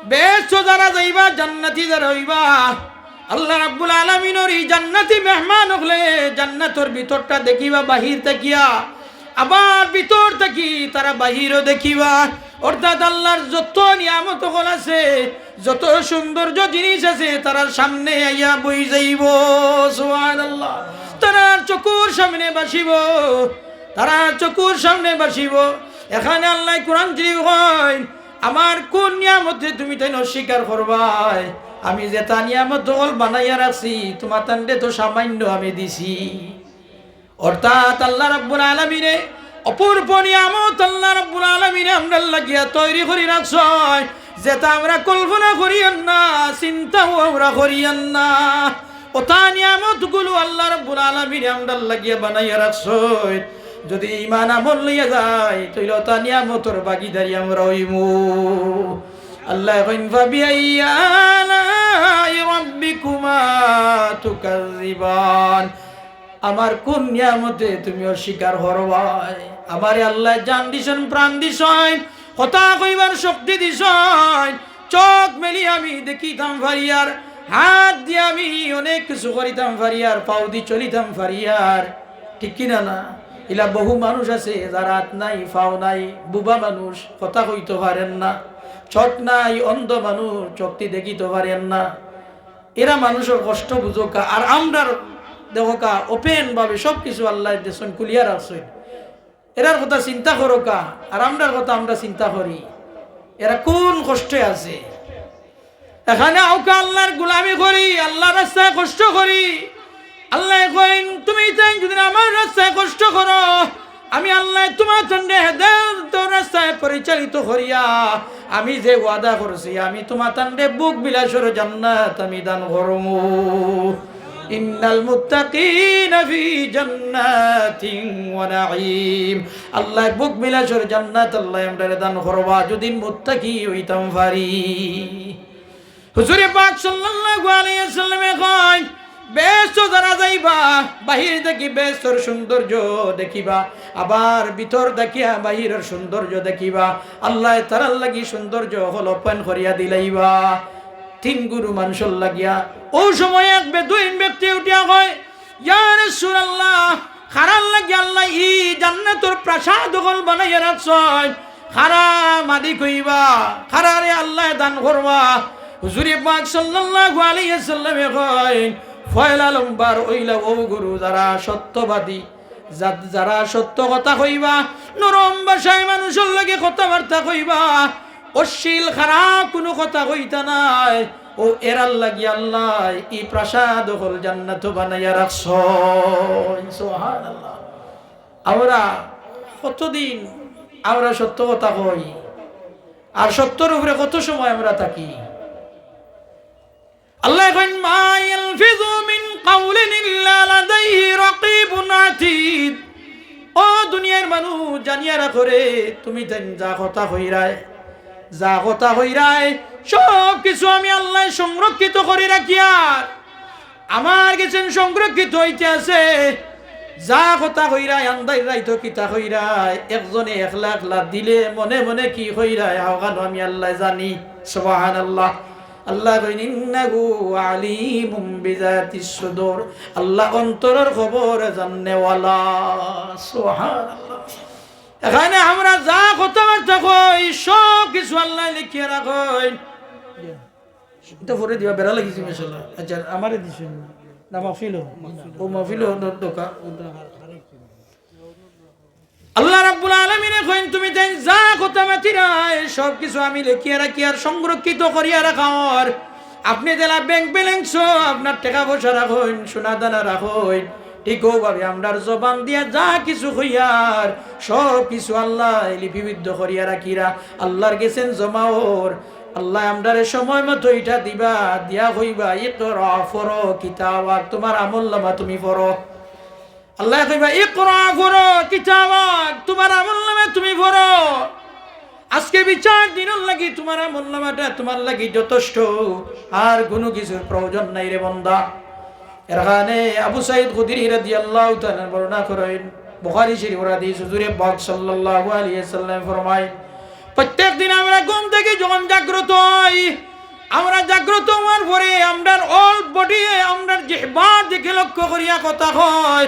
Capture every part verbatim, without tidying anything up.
বেহেশতো যারা যাইবা, জান্নাতি যারা অইবা, আল্লাহ রাব্বুল আলামিনর ই জান্নাতি মেহমান অকলে জান্নাতর ভিতরটা দেখিবা বাহির থাকিয়া, আবার ভিতর থাকি তারা বাহিরও দেখিবা। অর্থাৎ আল্লাহর যত নিয়ামত অকল আছে, যত সৌন্দর্য জিনিস আছে, তারার সামনে আইয়া বই যাইবো। সুবহানাল্লাহ। তারার চকুর সামনে ভাসিবো, তারার চকুর সামনে ভাসিবো। এখানে আল্লাহ কোরআন শরীফ কইন, "আমার কোন নিয়ামতে তুমি তাইন অস্বীকার করবায়? আমি যেতা নিয়ামত অকল বানাইয়া রাখছি, তুমাতানরে তো সামান্য আমি দিছি।" অর্থাৎ আল্লাহ রাব্বুল আলামিনে অপূর্ব নিয়ামত আল্লাহ রাব্বুল আলামিনে আমরার লাগিয়া তৈরি করি রাখছইন, যেতা আমরা কল্পনা করিয়ার না, চিন্তাও আমরা করিয়ার না। অতা নিয়ামতগুলো আল্লাহ রাব্বুল আলামিনে আমরার লাগিয়া বানাইয়া রাখছইন। যদি ঈমান আমল লইয়া যাই, তাইলে অতা নিয়ামতর ভাগীদারি আমরা অইমু। আল্লাহ কইন, "ফাবিআইয়ি আলাই রাব্বিকুমা তুকাজ্জিবান।" আমার কোন নিয়ামতে তুমি অস্বীকার করবায়? আমারে আল্লাহ জান দিছইন, প্রাণ দিছইন, কথা কইবার শক্তি দিছইন, চোখ মেলি আমি দেখিতাম পারিয়ার, হাত দিয়া আমি অনেক কিছু করিতাম পারিয়ার, পাও দি চলিতাম পারিয়ার, ঠিক কি না? না, ইলা বহু মানুষ আছে যার হাত নাই, পাও নাই, বুবা মানুষ, কথা কইতো পারের না, চোখ নাই, অন্ধ মানুষ, চোখদি দেখিতো পারের না। এরা মানুষর কষ্ট বুঝউক্কা, আর আমরার দেখউক্কা open ভাবে সব কিছু আল্লায় দিছইন, খুলিয়া রাখছইন। এরার কথা চিন্তা করউক্কা, আর আমরার কথা আমরা চিন্তা করি। এরা কোন কষ্টে আছে? এখানে আউক্কা আল্লার গোলামি করি, আল্লার রাস্তায় কষ্ট করি। আল্লায় কইন, "তুমি তাইন যদি আমার রাস্তায় কষ্ট করো, আমি আল্লায় তুমাতানরে হেদায়েতর রাস্তায় পরিচালিত করিয়া আমি যে ওয়াদা করছি, আমি তুমাতানরে ভোগ বিলাসর জান্নাত আমি দান করমু।" ইন্নাল মুত্তাকিনা ফি জান্নাতিন ওয়া নাঈম। আল্লায় ভোগ বিলাসর জান্নাত আল্লায় আমরারে দান করবা, যদি মুত্তাকি অইতাম পারি। হুজুরে পাক সাল্লাল্লাহু আলাইহি ওয়াসাল্লামে কইন, "বেহেশতো যারা যাইবা, বাহির থাকি বেহেশতর সৌন্দর্য দেখিবা, আবার ভিতর থাকিয়া বাহিরর সৌন্দর্য দেখিবা।" আল্লায় তারার লাগি সৌন্দর্য অকল open করিয়া দিলাইবা। তিন গুরু মানুষর লাগিয়া। অউ সময় এক বেদুইন ব্যক্তি উঠিয়া কয়, "ইয়া রাসূলুল্লাহ, কারার লাগি আল্লায় ই জান্নাতর প্রাসাদ অকল বানাইয়া রাখছইন, কারা মালিক অইবা, কারারে আল্লায় দান করবা?" হুজুরে পাক সাল্লাল্লাহু আলাইহি ওয়াসাল্লামে কইন, "পয়লা নম্বর অইলা অউ গুরু যারা সত্যবাদী, যা-, যারা সত্য কথা কইবা, নরম ভাষায় মানুষর লগে কথাবার্তা কইবা, অশ্লীল খারাপ কুনু কথা কইতা নায়, অউ এরার লাগি আল্লায় ই প্রাসাদ অকল জান্নাতো বানাইয়া রাখছইন।" সুবহানাল্লাহ। আমরা কতদিন আমরা সত্য কথা কই, আর সত্যর উপরে কত সময় আমরা থাকি? আল্লায় কইন, "মা ইয়ালফিযু মিন কাউলিন ইল্লা লাদাইহি রাকীবুন আতীদ।" ও দুনিয়ার মানুষ, জানিয়া রাখো রে, তুমি তাইন যা কথা কইরায়, যা কথা কইরায়, সব কিছু আমি আল্লায় সংরক্ষিত করি রাখিয়ার। আমার গেছে সংরক্ষিত অইতে আছে। যা কথা কইরায়, আন্দাইর রাইতো কিতা কইরায়, একজনে একলা একলা দিলে মনে মনে কি কইরায়, অখানও আমি আল্লায় জানি। সুবহানাল্লাহ। আল্লায় কইন, "ইন্নাহু আলিমুম বিযাতিস সুদূর।" আল্লাহ অন্তরর খবর জাননেওয়ালা। সুবহানাল্লাহ। এখানে আমরা যা কথাবার্তা কই, সব কিছু আল্লায় লিখিয়া রাখইন। ইটা পরে দিবা, বেড়া লাগিছে, মাশাআল্লাহ। আচ্ছা, আমারে দিছইন না। না, মাহফিলো। অউ মাহফিলো দ-, দোকা। আল্লাহ রাব্বুল আলামিনে কইন, "তুমি তাইন যা কথা মাতিরায়, সব কিছু আমি লেখিয়া রাখিয়ার, সংরক্ষিত করিয়া রাখার। আপনে যেলা bank balance-ও আপনার টেকা পয়সা রাখইন, সোনা দানা রাখইন, ঠিক অউ ভাবে আমরার জবান দিয়া যা কিছু কইয়ার, সব কিছু আল্লায় লিপিবদ্ধ করিয়া রাখিরা, আল্লাহর গেছে জমা অর।" আল্লায় আমরারে সময় মতো ইটা দিবা, দিয়া কইবা, "ইকরা, পড়ো, কিতাবাক, তুমার আমলনামা তুমি পড়ো।" আল্লায় কইবা, "ইকরা, পড়ো, কিতাবাক, তুমার আমলনামা তুমি পড়ো। আজকে বিচার দিনর লাগি তুমার আমলনামাটা তুমার লাগি যথেষ্ট, আর কুনু কিছুর প্রয়োজন নাই রে বান্দা।" এরখানে আবু সাঈদ খুদরি রাদিয়াল্লাহু তাআলা আনহু বর্ণনা করইন, বুখারী শরীফর হাদিস, হুজুরে পাক সাল্লাল্লাহু আলাইহি ওয়াসাল্লাম ফরমায়, প্রত্যেক দিন আমরা ঘুম থাকি যখন জাগ্রত হই, আমরা জাগ্রত হওয়ার পরে আমরার all body-এ আমরার জিহ্বার দিকে লক্ষ্য করিয়া কথা কয়,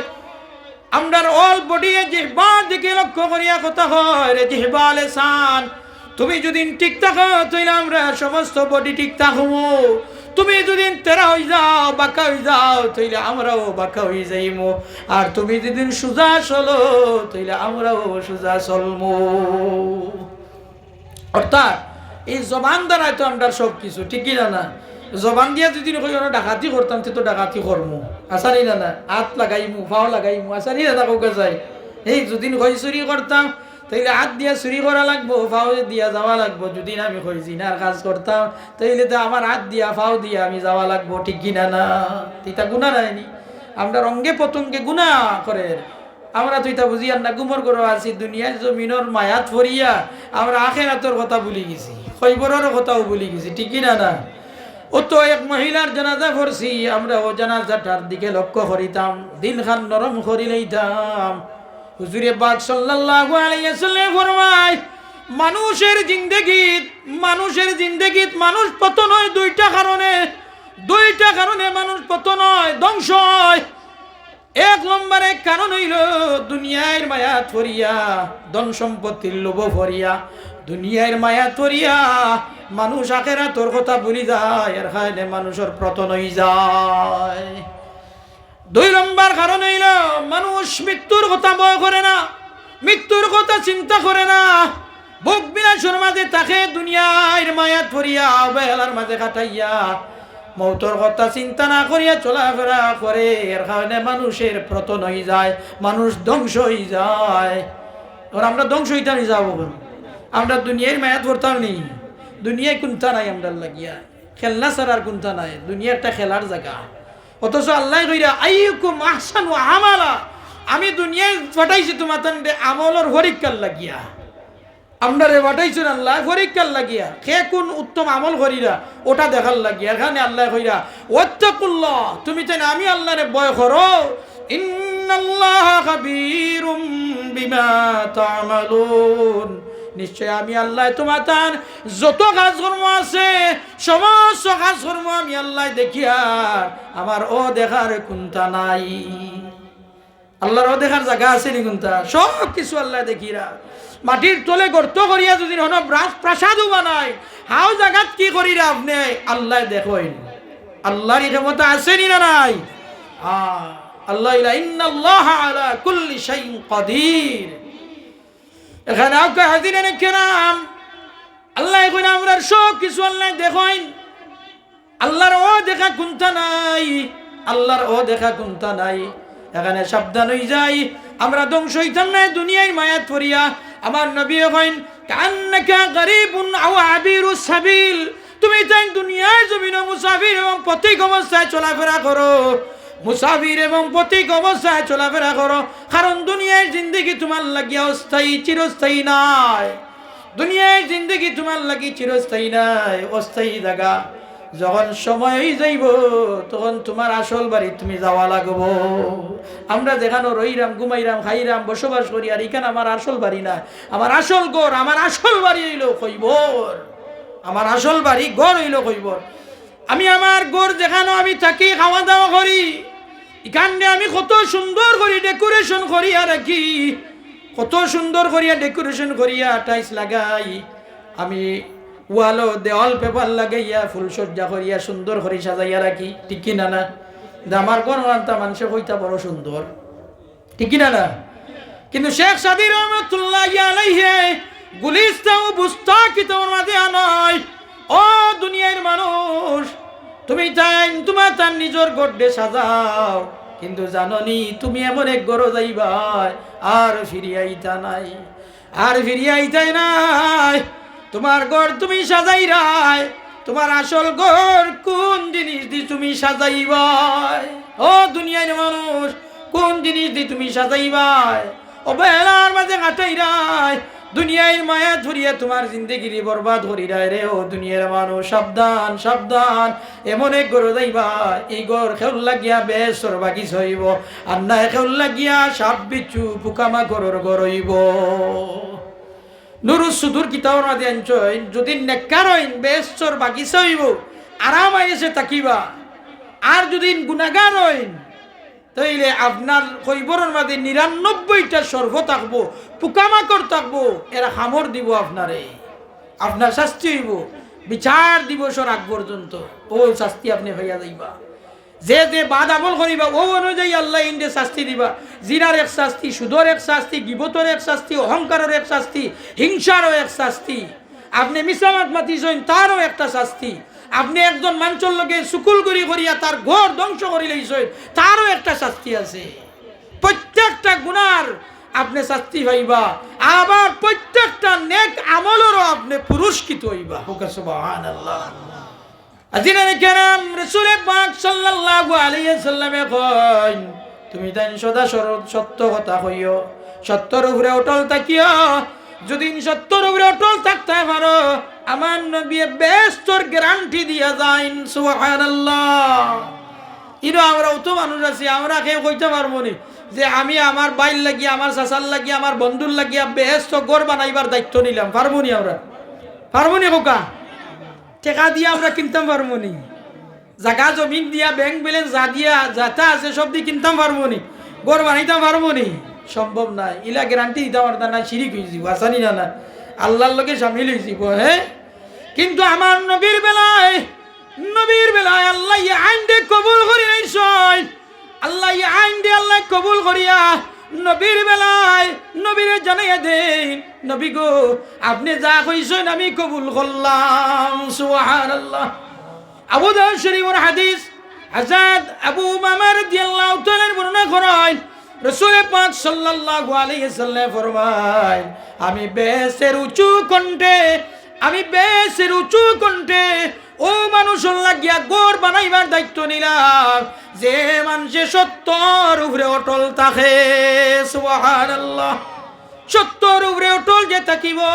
আমরার all body-এ জিহ্বার দিকে লক্ষ্য করিয়া কথা কয়। রে জিহ্বা লেসান, তুমি যদি ঠিক থাকো, তাইলে আমরার সমস্ত body ঠিক থাকবো। তুমি যদি তেরা অই যাও, বাঁকা অই যাও, তাইলে আমরাও বাঁকা অই যাইমু। আর তুমি যদি সুজা চলো, তাইলে আমরাও সুজা চলমু। অর্থাৎ এই জবান দ্বারাই তো আমরার সব কিছু, ঠিক কি না? না, জবান দিয়া যদি কই আমরা ডাকাতি করতাম, তে তো ডাকাতি করমু, আছানি না? না, আত লাগাইমু, পাও লাগাইমু, আছানি না? না, কউক্কা চাই। এই যদি কই চুরি করতাম, তাইলে আত দিয়া চুরি করা লাগবো, পাও দিয়া যাওয়া লাগবো। যদি আমি কই জিনার কাজ করতাম, তাইলে তো আমার আত দিয়া, পাও দিয়া আমি যাওয়া লাগবো, ঠিক কি না? না, ইতা গুনা নায়নি? আমরার অঙ্গে প্রত্যঙ্গে গুনা করের। আমরা তো ইতা বুঝিয়ার না, ঘুমর ঘরো আছি, দুনিয়ার জমিনর মায়াত পড়িয়া আমরা আখেরাতর কথা ভুলি গেছি, কবরর কথাও ভুলি গেছি, ঠিক কি না? না, অউ তো এক মহিলার জানাজা পড়ছি, আমরা অউ জানাজাটার দিকে লক্ষ্য করিতাম, দিলখান নরম করি লইতাম। হুজুরে পাক সাল্লাল্লাহু আলাইহি ওয়াসাল্লাম ফরমায়, মানুষের জিন্দেগিত, মানুষের জিন্দেগিত মানুষ পতন অয় দুইটা কারণে, দুইটা কারণে মানুষ পতন অয়, ধ্বংস অয়। এক নম্বরে কারণ অইলো দুনিয়ার মায়াত পড়িয়া, ধন সম্পত্তির লোভো পড়িয়া, দুনিয়ার মায়াত পড়িয়া মানুষ আখেরাতর কথা ভুলি যায়, এর কারণে মানুষর পতন অই যায়। দুই নম্বর কারণ অইলো মানুষ মৃত্যুর কথা ভয় করে না, মৃত্যুর কথা চিন্তা করে না, ভোগ বিলাসর মাঝে থাকে, দুনিয়ার মায়াত পড়িয়া, অবহেলার মাঝে কাটাইয়া, মউতর কথা চিন্তা না করিয়া চলাফেরা করে, এর কারণে মানুষের পতন অই যায়, মানুষ ধ্বংস অই যায়। আর আমরা ধ্বংস অইতাম নি যাবো বলুন? আমরা দুনিয়ার মায়াত পড়তাম নি? দুনিয়ায় কুন্তা নাই আমরার লাগিয়া, খেলনা ছাড়া আর কুন্তা নাই। দুনিয়া একটা খেলার জাগা। অথচ আল্লায় কইরা, "আইয়ুকুম আহসানু আমালা", আমি দুনিয়ায় পাঠাইছি তুমাতানরে আমলর পরীক্ষার লাগিয়া। আমরারে পাঠাইছইন আল্লায় পরীক্ষার লাগিয়া, কে কুন উত্তম আমল করিরা, ওটা দেখার লাগিয়া। এর কারণে আল্লায় কইরা, "ওয়াত্তাকুল্লাহ", তুমিতাইন আমি আল্লারে ভয় করো। "ইন্নাল্লাহা খাবীরুম বিমা তা'মালুন", নিশ্চয় আমি আল্লায় তুমাতান যত কাজকর্ম আছে, সমস্ত কাজকর্ম আমি আল্লায় দেখিয়ার, আমার অদেখার কুন্তা নাই। আল্লার অদেখার জাগা আছে নি কুন্তা? সব কিছু আল্লায় দেখিরা। মাটির তলে গর্ত করিয়া যদি হনো রাজপ্রাসাদও বানায়, হাও জাগাত কি করিরা আপনে? আল্লায় দেখইন। আল্লার ই ক্ষমতা আছে নি না নাই? আ, আল্লায় কইলা, "ইন্নাল্লাহা আলা কুল্লি শাইইন কাদির।" এখানে আউক্কা হাজিরিনে কেরাম, আল্লায় কইন আমরার সব কিছু আল্লায় দেখইন। আল্লার অদেখা কুন্তা নাই, আল্লার অদেখা কুন্তা নাই। এখানে সাবধান অই যাই, আমরা ধ্বংস অইতাম নায় দুনিয়ার মায়াত পড়িয়া। আমার নবীয়ে কইন, "কাআন্নাকা গারিবুন আও আবিরুস সাবিল", তুমিতাইন দুনিয়ার জমিনো মুসাফির এবং পথিক অবস্থায় চলাফেরা করো, মুসাফির এবং পথিক অবস্থায় চলাফেরা করো, কারণ দুনিয়ার জিন্দেগি তুমার লাগিয়া অস্থায়ী, চিরস্থায়ী নায়। দুনিয়ার জিন্দেগি তুমার লাগি চিরস্থায়ী নায়, অস্থায়ী জাগা। যখন সময় অই যাইবো, তখন তুমার আসল বাড়িত তুমি যাওয়া লাগবো। আমরা যেখানো রইরাম, ঘুমাইরাম, খাইরাম, বসবাস করি, আর ইখান আমার আসল বাড়ি নায়। আমার আসল ঘর, আমার আসল বাড়ি অইলো কবর। আমার আসল বাড়ি, ঘর অইলো কবর। আমি আমার ঘর যেখানো আমি থাকি, খাওয়া দাওয়া করি, ইখানরে আমি কত সুন্দর করি decoration করিয়া রাখি, কত সুন্দর করিয়া decoration করিয়া tiles লাগাই, আমি ওয়ালো দেওয়াল paper লাগাইয়া ফুলসজ্জা করিয়া সুন্দর করি সাজাইয়া রাখি, ঠিক কি না? না, যে আমার ঘর আনতা মানষে কইতা বড় সুন্দর। ঠিক কি না? না, কিন্তু শেখ সাদী রহমতুল্লাহি আলাইহি গুলিস্তান ও বুস্তান কিতাবর মাঝে আনয়, "ও দুনিয়ার মানুষ, তুমিতাইন তুমাতান নিজর ঘররে সাজাও, কিন্তু জানো নি তুমি এমন এক ঘরো যাইবায় আর ফিরিয়া আইতা নায়, আর ফিরিয়া আইতায় নায়।" তুমার ঘর তুমি সাজাইরায়, তুমার আসল ঘর কুন জিনিস দি তুমি সাজাইবায়? ও দুনিয়ার মানুষ, কুন জিনিস দি তুমি সাজাইবায়? অবহেলার মাঝে কাটাইরায়, দুনিয়ার মায়াত পড়িয়া তুমার জিন্দেগিরে বরবাদ করিরায় রে। ও দুনিয়ার মানুষ, সাবধান, সাবধান, এমন এক ঘরো যাইবায়, ই ঘর কেউর লাগিয়া বেহেস্তর বাগিচা অইবো, আর নায় কেউর লাগিয়া সাপ বিচ্ছু পোকামাকড়র ঘর অইবো। নুরুস সুদুর কিতাবর মাঝে আনছইন, যুদি নেককার অইন, বেহেশতর বাগিচা অইবো, আরাম আয়েশে থাকিবা। আর যুদি গুনাগার অইন, তাইলে আপনার কইবরর মাঝে নিরানব্বইটা সর্প থাকবো, পোকামাকড় থাকবো, এরা কামড় দিবো আপনারে, আপনার শাস্তি অইবো বিচার দিবসর আগ পর্যন্ত। অউ শাস্তি আপনে পাইয়া যাইবা। যে যে বাদ আমল করিবা, অউ অনুযায়ী আল্লায় ইনরে শাস্তি দিবা। জিনার এক শাস্তি, সুদর এক শাস্তি, গিবতর এক শাস্তি, অহংকারর এক শাস্তি, হিংসারও এক শাস্তি। আপনে মিছা মাত মাতিছইন, তারও একটা শাস্তি। আপনে একজন মানষর লগে চুগুলখুরি করিয়া তার ঘর ধ্বংস করিলাইছইন, তারও একটা শাস্তি আছে। প্রত্যেকটা গুনার আপনে শাস্তি পাইবা, আবার প্রত্যেকটা নেক আমলরও আপনে পুরস্কৃত অইবা। কউক্কা সুবহানাল্লাহ। হাজিরিনে কেরাম, রাসুলে পাক সাল্লাল্লাহু আলাইহি ওয়াসাল্লামে কইন, তুমিতাইন সদা সর-, সত্য কথা কইও, সত্যর উপরে অটল থাকিও। যুদি সত্যর উপরে অটল থাকতায় পারো, আমার নবীয়ে বেহেশতর গ্যারান্টি দিয়া যাইন। সুবহানাল্লাহ। ইনো আমরা অত মানুষ আছি, আমরা কেউ কইতাম পারমু নি যে আমি আমার ভাইর লাগি, আমার চাচার লাগি, আমার বন্ধুর লাগি বেহেশত ঘর বানাইবার দায়িত্ব নিলাম? পারমু নি আমরা? পারমু নি কউক্কা? টেকা দিয়া আমরা কিনতাম পারমু নি? জাগা জমিন দিয়া, ব্যাংক ব্যালেন্স যা দিয়া, যেতা আছে সব দি কিনতাম পারমু নি? ঘর বানাইতাম পারমু নি? সম্ভব নায়। ইলা গ্যারান্টি দিতাম পারতাম নায়, শিরিক অইযিবো, আছানি না না? আল্লার লগে শামিল অইযিবো, হে? কিন্তু আমার নবীর বেলায়, নবীর বেলায় আল্লায় ই আইনরে কবুল করিলাইছইন। আল্লায় ই আইনরে আল্লায় কবুল করিয়া নবীর বেলায় নবীরে জানাইয়া দেইন, নবী গো, আপনে যা কইছইন আমি কবুল করলাম। সুবহানাল্লাহ। আবু দাউদ শরিফর হাদিস, হযরত আবু উমামা রাদিয়াল্লাহু তাআলা আনহু বর্ণনা করইন, রাসুলে পাক সাল্লাল্লাহু আলাইহি ওয়াসাল্লাম ফরমাইন, আমি বেহেশতের উঁচু কণ্ঠে, আমি বেহেশতের উঁচু কণ্ঠে অউ মানষর লাগিয়া ঘর বানাইবার দায়িত্ব নিলাম, যে মানষে সত্যর উপরে অটল থাকে। সুবহানাল্লাহ। সত্যর উপরে অটল যে থাকিবো,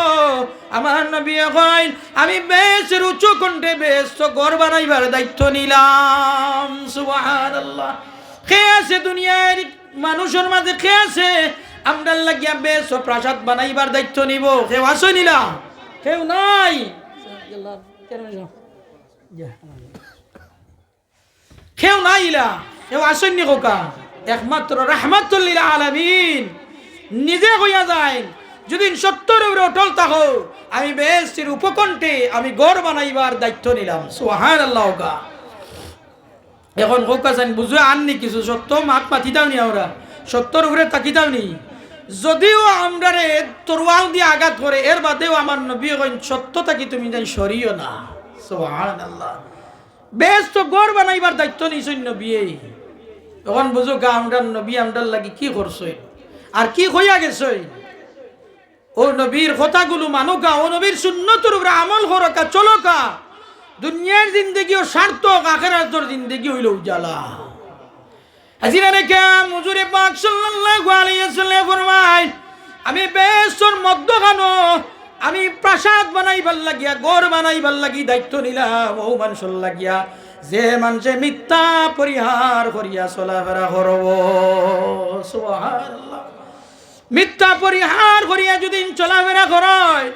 আমার নবীয়ে কইন, আমি বেহেশতের উঁচু কণ্ঠে বেহেশতো ঘর বানাইবার দায়িত্ব নিলাম। সুবহানাল্লাহ। কে আছে দুনিয়ার মানষর মাঝে, কে আছে আমরার লাগিয়া বেহেশতো প্রাসাদ বানাইবার দায়িত্ব নিবো? কেউ আছইন ইলা? কেউ নাই। কেউ নাই ইলা, কেউ আছইন নি কউক্কা? একমাত্র রাহমাতুল লিল আলামিন নিজে কইয়া যাইন, যুদি সত্যর উপরে অটল থাকো, আমি বেহেশতের উঁচু কণ্ঠে আমি ঘর বানাইবার দায়িত্ব নিলাম। সুবহানাল্লাহ কউক্কা। এখন কউক্কা চাইন, বুঝো আর নি কিছু, সত্য মাত মাতিতাম নি আমরা, সত্যর উপরে থাকিতাম নি। যদিও আমরারে তরোয়াল দিয়া আঘাত করে, এর বাদেও আমার নবী কইন, সত্য থাকি তুমিতাইন সরিও না। সুবহানাল্লাহ। বেহেশতো ঘর বানাইবার দায়িত্ব নিছইন নবীয়ে। এখন বুঝো গা, আমরার নবী আমরার লাগি কি করছইন আর কি কইয়া গেছইন। অউ নবীর কথাগুলো মানোক্কা, অউ নবীর সুন্নতর উপরে আমল করোক্কা, চলোক্কা। দুনিয়ার জিন্দেগিও সার্থক, আখেরাতর জিন্দেগি অইলো উজালা। হাজিরিনে কেরাম, হুজুরে পাক সাল্লাল্লাহু আলাইহি ওয়াসাল্লাম ফরমাইন, আমি বেহেশতর মধ্যখানো আমি প্রাসাদ বানাইবার লাগিয়া, ঘর বানাইবার লাগি দায়িত্ব নিলাম অউ মানষর লাগিয়া, যে মানষে মিথ্যা পরিহার করিয়া চলাফেরা করবো। সুবহানাল্লাহ। মিথ্যা পরিহার করিয়া যুদি চলাফেরা করয়,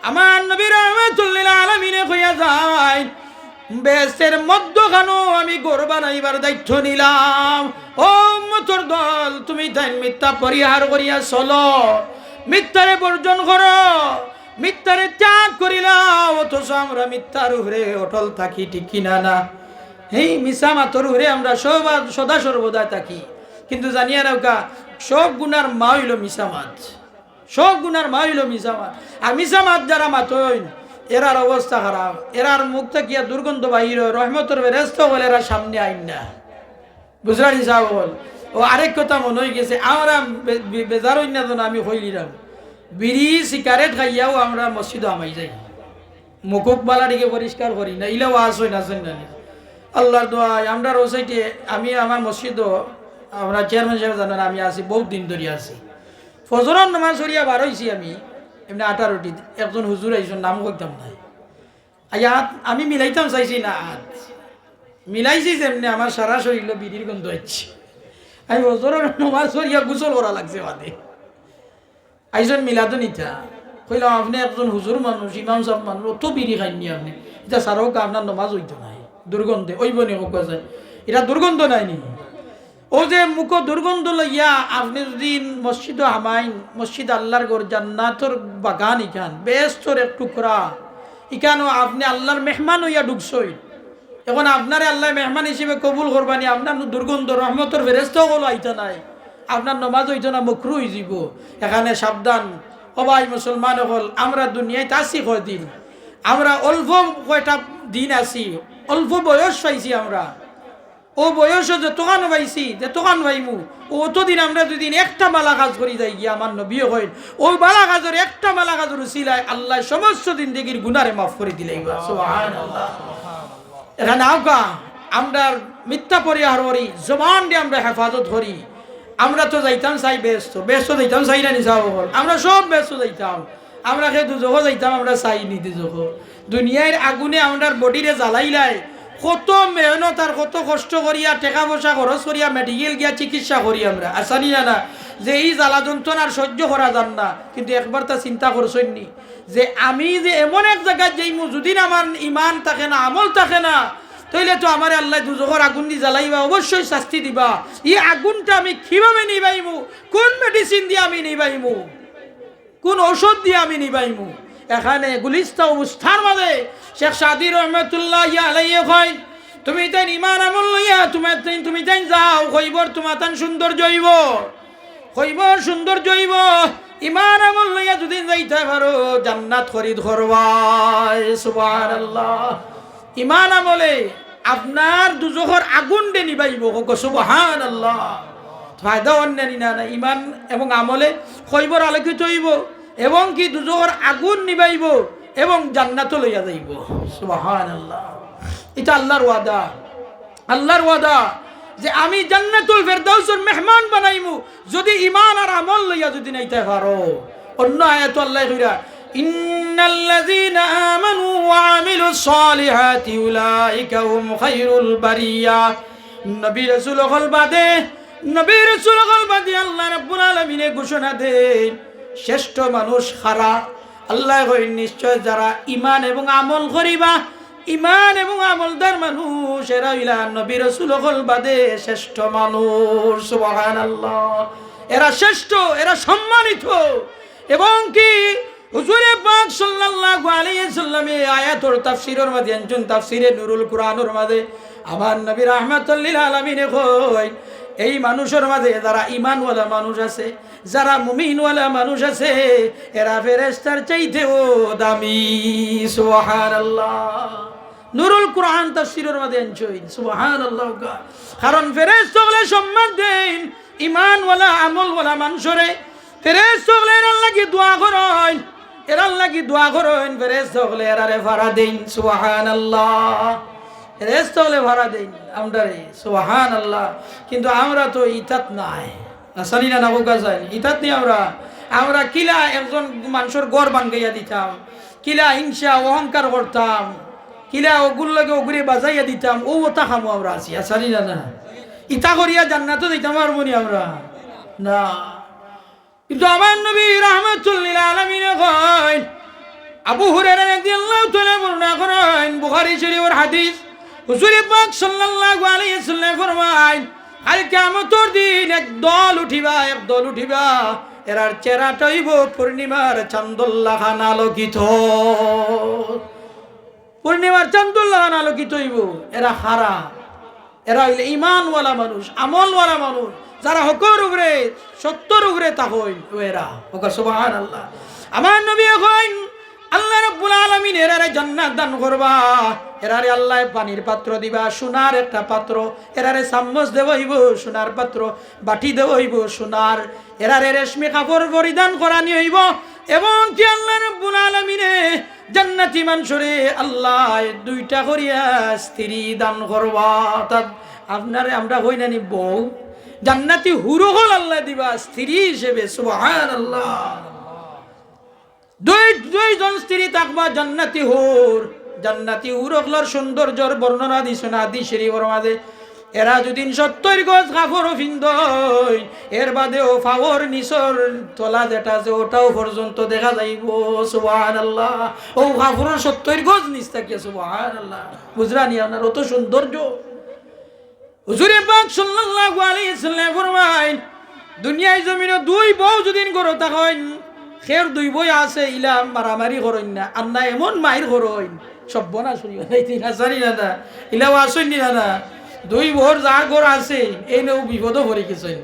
আমার নবী রাহমাতুল লিল আলামিনে কইয়া যাইন, বেহেশতের মধ্যখানো আমি ঘর বানাইবার দায়িত্ব নিলাম। ও উম্মতর দল, তুমিতাইন মিথ্যা পরিহার করিয়া চলো, মিথ্যারে বর্জন করো, মিথ্যারে ত্যাগ করিলাও। অথচ আমরা মিথ্যার উপরে অটল থাকি, ঠিক কি না? না, এই মিছা মাতর উপরে আমরা সবা-, সদা সর্বদা থাকি। কিন্তু জানিয়া রাখা, সব গুনার মা অইলো মিছা মাত। সব গুনার মা অইলো মিছা মাত। আর মিছা মাত যারা মাতইন, এরার অবস্থা খারাপ, এরার মুখ থাকিয়া দুর্গন্ধ বাহির অয়, রহমতর ফেরেশতা অকল এরার সামনে আইন না। বুঝরা নি সাব অকল? ও আরেক কথা মনো অইগেছে, আমরা বে-, বে-, বেজার অইন না যেন আমি কইলিরাম, বিড়ি সিগারেট খাইয়াও আমরা মসজিদো হামাই যাই, মুখুক বালা দিকে পরিষ্কার করি না, ইলা ওয়াজ অয় না, অয় না নি? আল্লার দোয়ায় আমরার অউ সাইডে, আমি আমার মসজিদো, আমরার চেয়ারম্যান সাব জানইন, আমি আছি, বউত দিন ধরি আছি। ফজরর নমাজ পড়িয়া বার অইছি আমি, এমনে আটাআটিত, একজন হুজুর আইছইন, নাম কইতাম নায়। আইয়া আত আমি মিলাইতাম চাইছি না, আত মিলাইছি যেমনে, আমার সারা শরীলো বিড়ির গন্ধ আইছে। আমি ফজরর নমাজ পড়িয়া গোসল করা লাগছে বাদে। আইছইন মিলাদো নিতা। কইলাম, "আপনে একজন হুজুর মানুষ, ইমাম সাব মানুষ, অত বিড়ি খাইননি আপনে? ইতা ছাড়উক্কা, আপনার নমাজ অইতো নায়, দুর্গন্ধে।" অইবো নি কউক্কা চাই? ইটা দুর্গন্ধ নায়নি? অউ যে মুখো দুর্গন্ধ লইয়া আপনে যুদি মসজিদো হামাইন, মসজিদ আল্লার ঘর, জান্নাতর বাগান ইখান, বেহেস্তর এক টুকরা, ইখানো আপনে আল্লার মেহমান অইয়া ঢুকছইন। এখন আপনারে আল্লায় মেহমান হিসাবে কবুল করবা নি, আপনার নু দুর্গন্ধ, রহমতর ফেরেস্তা অকল আইতা নায়, আপনার নমাজ অইতো না, মকরু অইযিবো। এখানে সাবধান, ও ভাই মুসলমান অকল, আমরা দুনিয়াত আছি কয়দিন? আমরা অল্প কয়টা দিন আছি, অল্প বয়স পাইছি আমরা। অউ বয়সো যতখান পাইছি, যতখান পাইমু, অতদিন আমরা যুদি একটা ভালা কাজ করি যাই গিয়া, আমার নবীয়ে কইন, অউ ভালা কাজর, একটা ভালা কাজর উসিলায় আল্লায় সমস্ত জিন্দেগির গুনারে মাফ করি দিলাইবা। সুবহানাল্লাহ। এখানে আউক্কা, আমরা মিথ্যা পরিহার করি, জবানরে আমরা হেফাজত করি। আমরা তো যাইতাম চাই বেহেস্তো, বেহেস্তো যাইতাম চাই না নি সাব অকল? আমরা সব বেহেস্তো যাইতাম। আমরা কে দুজখো যাইতাম, আমরা চাই নি দুজখো? দুনিয়ার আগুনে আমরার বডিরে জ্বালাইলায়, কত মেহনত আর কত কষ্ট করিয়া, টেকা পয়সা খরচ করিয়া, মেডিকেল গিয়া চিকিৎসা করি আমরা, আছানি না না, যে ই জ্বালা যন্ত্রণা আর সহ্য করা যার না। কিন্তু একবার তা চিন্তা করছইন নি যে আমি যে এমন এক জাগাত যাইমু, যুদি আমার ইমান থাকে না, আমল থাকে না, তাইলে তো আমারে আল্লায় দুজখর আগুন দি জ্বালাইবা, অবশ্যই শাস্তি দিবা। ই আগুনটা আমি কিভাবে নিবাইমু? কুন মেডিসিন দিয়া আমি নিবাইমু? কুন ঔষধ দিয়া আমি নিবাইমু? এখানে গুলিস্তা উস্তার মাঝে শেখ সাদী রহমতুল্লাহি আলাইহি কইন, "তুমি তাইন ইমান আমল লইয়া তুমি তাইন, তুমি তাইন যাও, খৈবর তুমাতান সৌন্দর্য অইবো, খৈবর সৌন্দর্য অইবো। ইমান আমল লইয়া যুদি যাইতায় পারো, জান্নাত খরিদ করবায়।" সুবহানাল্লাহ। ইমান আমলে আপনার দুজখর আগুনরে নিবাইবো। কউক্কা সুবহানাল্লাহ। ফায়দা অইন্যানি না, না, ইমান এবং আমলে খৈবর আলোকিত অইবো এবং কি দুজখর আগুন নিবাইবো এবং জান্নাতো লইয়া যাইবো। সুবহানাল্লাহ। ইটা আল্লার ওয়াদা, আল্লার ওয়াদা যে আমি জান্নাতুল ফেরদাউসর মেহমান বানাইমু, যুদি ইমান আর আমল লইয়া যুদি নাইতায় পারো। অন্য আয়াতো আল্লায় কইরা, "ইন্নাল্লাযীনা আমানু ওয়া আমিলুস সালিহাতি উলাইকা হুম খায়রুল বারিয়া।" নবী রাসূল অকল বাদে, নবী রাসূল অকল বাদে আল্লাহ রাব্বুল আলামিনে ঘোষণা দেইন, শ্রেষ্ঠ মানুষ কারা? আল্লায় কইন, নিশ্চয় যারা ইমান এবং আমল করিবা, ইমান এবং আমলদার মানুষ, এরা অইলা নবী রাসূল অকল বাদে শ্রেষ্ঠ মানুষ। সুবহানাল্লাহ। এরা শ্রেষ্ঠ, এরা সম্মানিত। এবং কি হুজুরে পাক সাল্লাল্লাহু আলাইহি ওয়াসাল্লামে আয়াতর তাফসীরর মাঝে আনছইন, তাফসীরে নুরুল কুরআনর মাঝে আমার নবী রাহমাতুল লিল আলামিনে কইন, এই মানুষর মাঝে যারা ইমানওয়ালা মানুষ আছে, যারা মুমিনওয়ালা মানুষ আছে, এরা ফেরেশতার চাইতেও দামি। সুবহানাল্লাহ। নুরুল কুরআন তাফসীরর মাঝে আনছইন। সুবহানাল্লাহ। কারণ ফেরেশতা অকলে সম্মান দেইন ইমানওয়ালা, আমলওয়ালা মানুষরে। ফেরেশতা অকলে এরার লাগি দোয়া করইন, এরার লাগি দোয়া করইন। ফেরেশতা অকলে এরারে ফারা দেইন। সুবহানাল্লাহ। ফেরেশতা অকলে ফারা দেইন আমরারে। সুবহানাল্লাহ। কিন্তু আমরা তো ইতাত নাই। আছানি না, না কউক্কা চাইন? ইতাত নি আমরা। আমরা কিলা একজন মানষর ঘর ভাঙ্গাইয়া দিতাম, কিলা হিংসা অহংকার করতাম, কিলা অগুর লগে অগুরে বাজাইয়া দিতাম, অউ অতা কামো আমরা আছি। আছানি না, না? ইতা করিয়া জান্নাতো যাইতাম পারমু নি আমরা? না। কিন্তু আমার নবী রাহমাতুল লিল আলামিনে কইন, আবু হুরায়রা রাদিয়াল্লাহু তাআলা বর্ণনা করইন, বুখারী শরীফর হাদিস, হুজুরে পাক সাল্লাল্লাহু আলাইহি ওয়াসাল্লাম ফরমাইন, কাইল কিয়ামতর দিন এক দল উঠিবা, এক দল উঠিবা, এরার চেহারাটা অইবো পূর্ণিমার চান্দর লাখান আলোকিত। পূর্ণিমার চান্দর লাখান আলোকিত অইবো। এরা কারা? এরা অইলে ইমানওয়ালা মানুষ, আমলওয়ালা মানুষ, যারা হকর উপরে, সত্যর উপরে থাকইন, অউ এরা। কউক্কা সুবহানাল্লাহ। আমার নবীয়ে কইন, আল্লাহ রাব্বুল আলামিন এরারে জান্নাত দান করবা, এরারে আল্লায় পানির পাত্র দিবা, সোনার একটা পাত্র, এরারে চামচ দেওয়া অইবো, সোনার পাত্র, বাটি দেওয়া অইবো, সোনার, এরারে রেশমি কাপড় পরিধান করানি অইবো, এবং কি আল্লাহ রাব্বুল আলামিনে জান্নাতি মানষরে আল্লায় দুইটা করিয়া স্ত্রী দান করবা। অর্থাৎ আপনারে আমরা কই না নি বউ, জান্নাতি হুর অকল আল্লায় দিবা স্ত্রী হিসেবে। সুবহানাল্লাহ। দুই, দুইজন স্ত্রী থাকবা জান্নাতি হুর। জান্নাতি হুর অকলর সৌন্দর্যর বর্ণনা দিছইন হাদিস শরীফর মাঝে। এরা যুদি সত্তইর গজ কাপড়ও ফিন্দইন, এর বাদেও পাওর নিচর তলা যেটা আছে, ওটাও পর্যন্ত দেখা যাইবো। সুবহানাল্লাহ। অউ কাপড়র সত্তইর গজ নিচ থাকিয়া, সুবহানাল্লাহ। বুঝরা নি আপনারা অত সৌন্দর্য? হুজুরে পাক সাল্লাল্লাহু আলাইহি ওয়াসাল্লাম ফরমাইন, দুনিয়ার জমিনো দুই বউ যুদি ঘরো থাকইন, কেউর দুই বউ আছে, ইলা মারামারি করইন না, আর না এমন মাইর করইন, সর্বনাশ অইবো। ইলা আছইন নি না, না? ইলাও আছইন নি না, না? দুই বউর যার ঘর আছে, এইনেও বিপদো পড়ি গেছইন,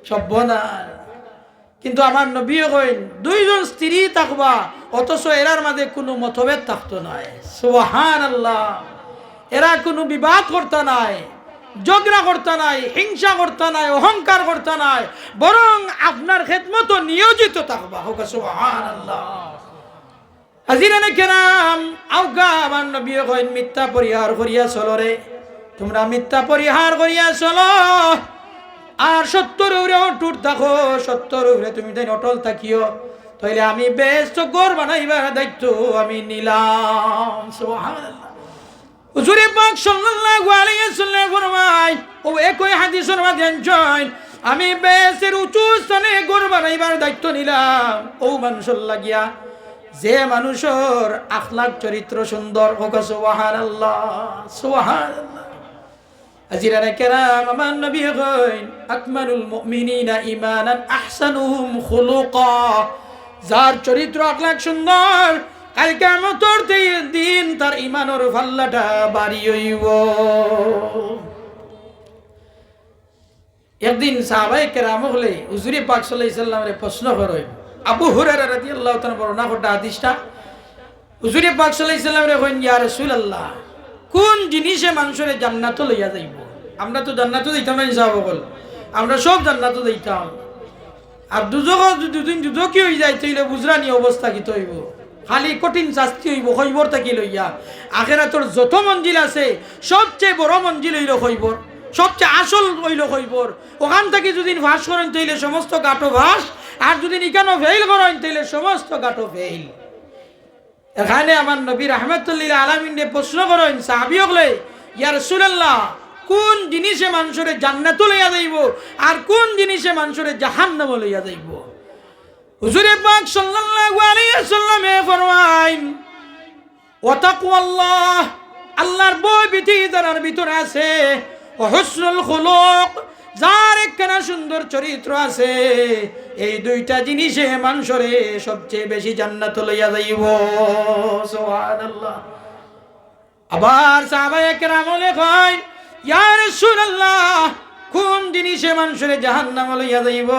সর্বনাশ। কিন্তু আমার নবীয়ে কইন, দুইজন স্ত্রী থাকবা, অথচ এরার মাঝে কুনু মতভেদ থাকতো নায়। সুবহানাল্লাহ। এরা কুনু বিবাদ করতা নায়, ঝগড়া করতা নায়, হিংসা করতা নায়, অহংকার করতা নায়, বরং আপনার খেদমতো নিয়োজিত থাকবা। কউক্কা সুবহানাল্লাহ। হাজিরানে কেরাম, আউক্কা আমার নবীয়ে কইন, মিথ্যা পরিহার করিয়া চলো রে, তুমরা মিথ্যা পরিহার করিয়া চলো, আর সত্যর উপরে অটুট থাকো, সত্যর উপরে তুমিতাইন অটল থাকিও, তাইলে আমি বেহেস্তো ঘর বানাইবার দায়িত্ব আমি নিলাম। সুবহানাল্লাহ। হুজুরে পাক সাল্লাল্লাহু আলাইহি ওয়াসাল্লাম ফরমাইন, অউ একই হাদিসর মাঝে আনছইন, আমি বেহেস্তের উঁচু স্থানে ঘর বানাইবার দায়িত্ব নিলাম অউ মানুষর লাগিয়া, যে মানুষর আখলাক চরিত্র সুন্দর। কউক্কা সুবহানাল্লাহ, সুবহানাল্লাহ। হাজিরানে কেরাম, আমার নবীয়ে কইন, আকমালুল মুমিনিনা ঈমানান আহসানুহুম খুলুকা। যার চরিত্র আখলাক সুন্দর, কাইল কিয়ামতর তে-, দিন তার ঈমানর পাল্লাটা ভারি অইবো। একদিন সাহাবায়ে কেরাম অকলে হুজুরে পাক সাল্লাল্লাহু আলাইহি ওয়াসাল্লামরে প্রশ্ন করইন। আবু হুরায়রা রাদিয়াল্লাহু তাআলা আনহু বর্ণনা কররা হাদিসটা। হুজুরে পাক সাল্লাল্লাহু আলাইহি ওয়াসাল্লামরে কইন, "ইয়া রাসূলুল্লাহ, কুন জিনিসে মানষরে জান্নাতো লইয়া যাইবো?" আমরা তো জান্নাতো যাইতাম না, সাহাবা অকল, আমরা সব জান্নাতো যাইতাম। আর দুজখো যুদি দুইদিন দুজখি অইযাই, তাইলে বুঝরা নি অবস্থা কিতা অইবো? খালি কঠিন শাস্তি অইবো, কবর থাকি লইয়া। আখেরাতর যত মঞ্জিল আছে, সবচেয়ে বড় মঞ্জিল অইলো কবর, সবচেয়ে আসল অইলো কবর। অখান থাকি যুদি পাশ করইন, তাইলে সমস্ত ঘাটো পাশ, আর যুদি ইখানো ফেইল করইন, তাইলে সমস্ত ঘাটো ফেইল। এখানে আমার নবী রাহমাতুল্লিল আলামিনরে প্রশ্ন করইন সাহাবী অকলে, "ইয়া রাসূলুল্লাহ, কুন জিনিসে মানষরে জান্নাতো লইয়া যাইবো, আর কুন জিনিসে মানষরে জাহান্নামো লইয়া যাইবো?" হুজুরে পাক সাল্লাল্লাহু আলাইহি ওয়াসাল্লামে ফরমাইন, "ওয়া তাকওয়াল্লাহ, আল্লাহর ভয় ভীতি যারার ভিতরে আছে, ওয়া হুসনুল খুলুক, যার একখানা সুন্দর চরিত্র আছে, এই দুইটা জিনিসে মানষরে সবচেয়ে বেশি জান্নাতো লইয়া যাইবো।" সুবহানাল্লাহ। আবার সাহাবায়ে কেরাম অকলে কইন, "ইয়া রাসূলুল্লাহ, কুন জিনিসে মানষরে জাহান্নামো লইয়া যাইবো?"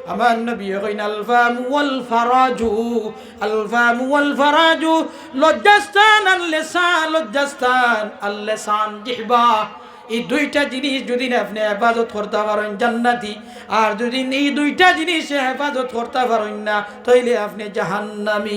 আমার নবীয়ে কইন, "আল ফামু ওয়াল ফারাজু, আল ফামু ওয়াল ফারাজু, লজ্জাস্থান আর লেসান, লজ্জাস্থান আর লেসান, জিহবা। এই দুইটা জিনিস যুদি আপনে হেফাজত করতা পারইন, জান্নাতি। আর যুদি এই দুইটা জিনিস হেফাজত করতা পারইন না, তাইলে আপনে জাহান্নামী।"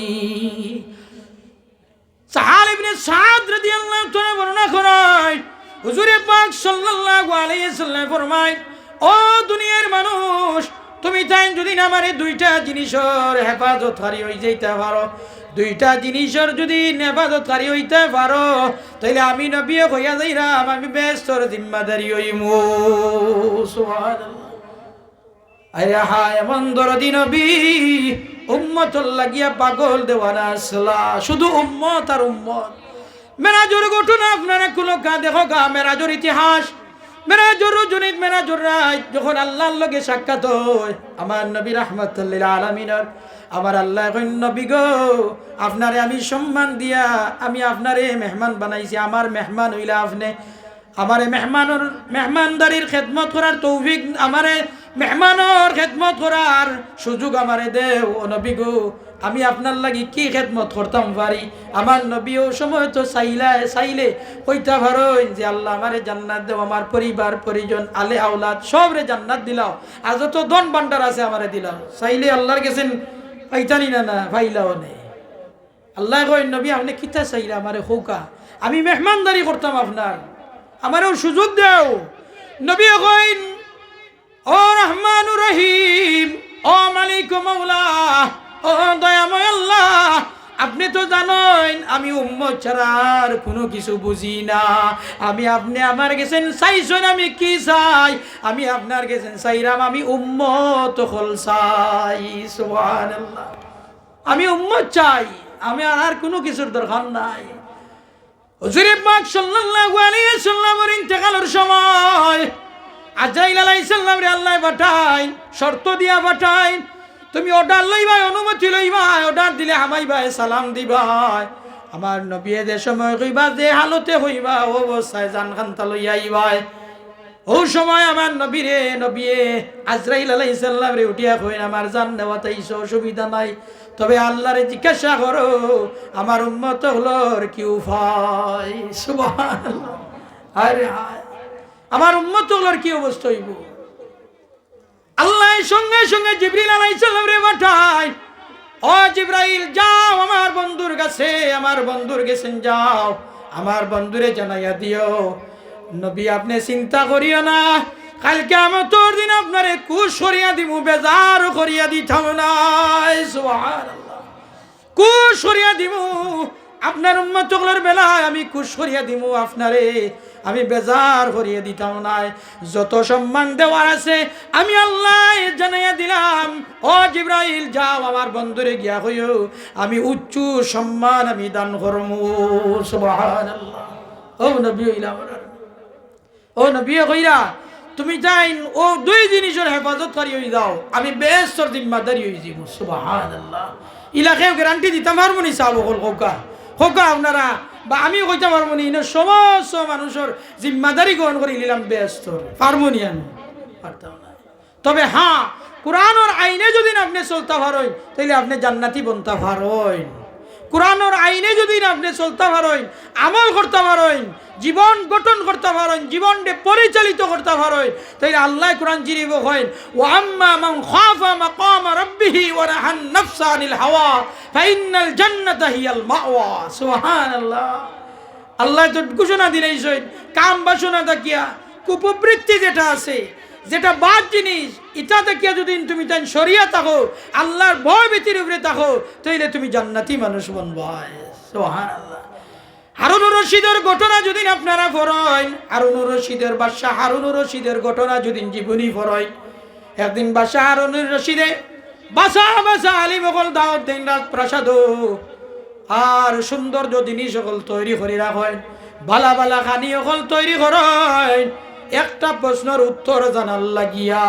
সাহাল ইবনে সাদ রাদিয়াল্লাহু তাআলা বর্ণনা করইন, হুজুরে পাক সাল্লাল্লাহু আলাইহি ওয়াসাল্লাম ফরমাইন, "ও দুনিয়ার মানুষ, তুমিতাইন যুদি আমারে দুইটা জিনিসর হেফাজতকারী অইযাইতা পারো, দুইটা জিনিসর যুদি হেফাজতকারী অইতা পারো, তাইলে আমি নবীয়ে কইয়া যাইরাম, আমি বেহেস্তর জিম্মাদারি অইমু।" সুবহানাল্লাহ। আরে হা, এমন দরদি নবী, উম্মতর লাগিয়া পাগল দেওয়ানা আছলা, শুধু উম্মত আর উম্মত। মেরাজর ঘটনা আপনারা কুনুকা দেখউক্কা, মেরাজর ইতিহাস। মেরাজর রজনীত, মেরাজর রাইত, যখন আল্লাহর লগে সাক্ষাৎ অয়, আমার নবী রাহমাতুল্লিল আলামিনর, আমার আল্লায় কইন, "নবী গো, আপনারে আমি সম্মান দিয়া, আমি আপনারে মেহমান বানাইছি, আমার মেহমান অইলা আপনে।" আমারে মেহমানর, মেহমানদারির খেদমত করার তৌফিক, আমারে মেহমানর খেদমত করার সুযোগ আমারে দেও, ও নবী গো, আমি আপনার লাগি কি খেদমত করতাম পারি? আমার নবী অউ সময় তো চাইলা, চাইলে কইতা পারইন যে, "আল্লাহ, আমারে জান্নাত দেও, আমার পরিবার পরিজন, আলে আওলাদ সবরে জান্নাত দিলাও, আর যত ধন ভান্ডার আছে আমারে দিলাও।" চাইলে আল্লাহর গেছে পাইতা নি না, না, পাইলা অনে। আল্লায় কইন, "নবী, আপনে কিতা চাইরা আমারে কউক্কা, আমি মেহমানদারি করতাম আপনার, আমারেও সুযোগ দেও।" নবীয়ে কইন, "ও রহমানুর রহিম, ও মালিক, ও মাওলা, ও দয়াময় আল্লাহ, আপনে তো জানইন, আমি উম্মত ছাড়া আর কুনু কিছু বুঝি না। আমি, আপনে আমার গেছেন চাইছইন, আমি কি চাই? আমি আপনার গেছেন চাইরাম, আমি উম্মত অকল চাই। সুবহানাল্লাহ। আমি উম্মত চাই, আমি আর, আর কুনু কিছুর দরকার নাই। হুজুরে পাক সাল্লাল্লাহু আলাইহি ওয়াসাল্লামর ইন্তেকালর সময় আজরাইল আলাইহিস সালামরে আল্লায় পাঠাইন, শর্ত দিয়া পাঠাইন, তুমি order লইবায়, অনুমতি লইবায়, order দিলে হামাইবায়, সালাম দিবায়। আমার নবীয়ে যে সময় কইবা, যে হালতে কইবা, অউ অবস্থায় জান খান্তা লইয়া আইবায়। অউ সময় আমার নবীরে, নবীয়ে আজরাইল আলাইহিস সালামরে উঠিয়া কইন, আমার জান নেওয়াত আইছো, অসুবিধা নাই, তবে আল্লারে জিজ্ঞাসা করো, আমার উম্মত অকলর কি উপায়? সুবহানাল্লাহ। হায় রে হায়, আমার উম্মত অকলর কি অবস্থা অইবো? আল্লায় সঙ্গে সঙ্গে জিবরিল আলাইহিস সালামরে পাঠাইন, "ও জিবরাইল, যাও আমার বন্ধুর কাছে, আমার বন্ধুর গেছেন যাও, আমার বন্ধুরে জানাইয়া দিও, নবী, আপনে চিন্তা করিও না, কাইল কিয়ামতর দিন আপনারে খুশ করিয়া দিমু, বেজার করিয়া দিতাম নায়।" সুবহানাল্লাহ। খুশ করিয়া দিমু, আপনার উম্মত অকলর বেলায় আমি খুশ করিয়া দিমু আপনারে, আমি বেজার করিয়া দিতাম নায়। যত সম্মান দেওয়ার আছে আমি আল্লায় জানাইয়া দিলাম। ও জিবরাইল, যাও আমার বন্ধুরে গিয়া কইও, আমি উচ্চ সম্মান আমি দান করমু। সুবহানাল্লাহ। ও নবী অইলা আমরার। ও নবীয়ে কইরা, তুমি তাইন অউ দুই জিনিসর হেফাজতকারী অই যাও, আমি বেহেস্তর জিম্মাদারি অই যাইমু। সুবহানাল্লাহ। ইলা কেউ guarantee দিতাম পারমু নি সাব অকল? কউক্কা, কউক্কা আপনারা, বা আমিও কইতাম পারমু নি, ইনো সমস্ত মানুষর জিম্মাদারি গ্রহণ করি নিলাম বেহেস্তর? পারমু নি আমি? পারতাম না। তবে হ্যাঁ, কোরআনর আইনে যুদি আপনে চলতা পারইন, তাইলে আপনে জান্নাতি বনতা পারইন। কোরআনর আইনে যুদি আপনে চলতা পারইন, আমল করতা পারইন, জীবন গঠন করতা পারইন, জীবনরে পরিচালিত করতা পারইন, তাইলে আল্লায় কোরআন শরীফো কইন, "ওয়া আম্মা মান খাফা মাকামা রাব্বিহি ওয়া নাহান নাফসা আনিল হাওয়া ফাইন্নাল জান্নাতা হিয়াল মাওয়া।" সুবহানাল্লাহ। আল্লায় তো ঘোষণা দিলাইছইন, কাম বাসনা থাকিয়া, কুপ্রবৃত্তি যেটা আছে, যেটা বাদ জিনিস, ইটা থাকিয়া যুদি তুমি তাইন সরিয়া থাকো, আল্লার ভয় ভীতির উপরে থাকো, তাইলে তুমি জান্নাতি মানুষ বনবায়। সুবহানাল্লাহ। হারুনুর রশিদর ঘটনা যুদি আপনারা পড়ইন, হারুনুর রশিদর, বাদশা হারুনুর রশিদর ঘটনা যুদি জীবনী পড়ইন, একদিন বাদশা হারুনুর রশিদে বাছা বাছা আলিম অকল দাওয়াত দেইন রাজপ্রাসাদো। আর সৌন্দর্য জিনিস অকল তৈরি করি রাখইন, বালা বালা খানি অকল তৈরি করইন, একটা প্রশ্নর উত্তর জানার লাগিয়া।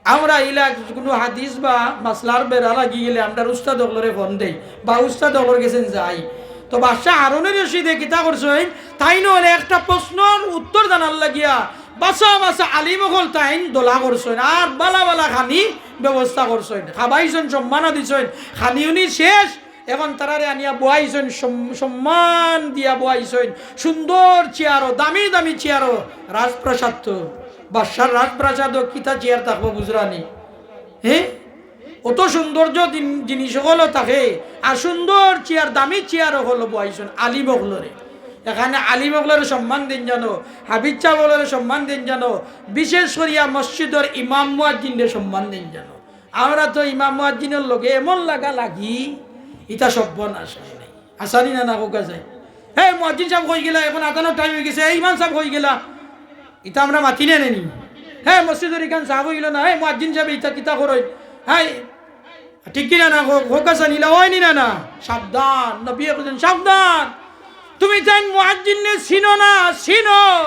আমরা ইলা কুনু হাদিস বা মাসলার বেড়া লাগি গেলে আমরার উস্তাদ অকলরে ফোন দেই বা উস্তাদ অকলর গেছে যাই। তো বাদশা হারুনুর রশিদে কিতা করছইন, তাইন অইলে একটা প্রশ্নর উত্তর জানার লাগিয়া বাছা বাছা আলিম অকল তাইন দলা করছইন, আর বালা বালা খানি ব্যবস্থা করছইন, খাবাইছইন, সম্মানও দিছইন। খানি উনি শেষ, এখন তারারে আনিয়া বওয়াইছইন, সম-, সম্মান দিয়া বওয়াইছইন, সুন্দর চেয়ারও, দামি দামি চেয়ারও। রাজপ্রাসাদ তো, বাদশার রাজপ্রাসাদও কিতা চেয়ার থাকবো বুঝরানি? হে, অত সৌন্দর্য দিন-, জিনিস অকলও থাকে, আর সুন্দর চেয়ার, দামি চেয়ার অকলও বওয়াইছইন আলিম অকলরে। এখানে আলিম অকলরে সম্মান দেইন জানো, হাফিজ সাব অকলরে সম্মান দেইন জানো, বিশেষ করিয়া মসজিদর ইমাম মুয়াজ্জিনরে সম্মান দেইন জানো। আমরা তো ইমাম মুয়াজ্জিনর লগে এমন লাগা লাগি, ইতা সর্বনাশ অয় নাই। আছানি না না, কউক্কা চাই। "হে মুয়াজ্জিন সাব কই গেলা, এখন আজানর time অই গেছে, এই ইমাম সাব কই গেলা?" ইতা আমরা মাতি না নি? হে মসজিদর ইখান সাফ অইলো না, হে মুয়াজ্জিন সাব ইতা কিতা করইন? হাই, ঠিক কি না না? কউক্কা চাই, ইলা অয়নি না না? সাবধান, নবীয়ে কইছইন, "সাবধান, তুমি তাইন মুয়াজ্জিনরে চিনো না, চিনো,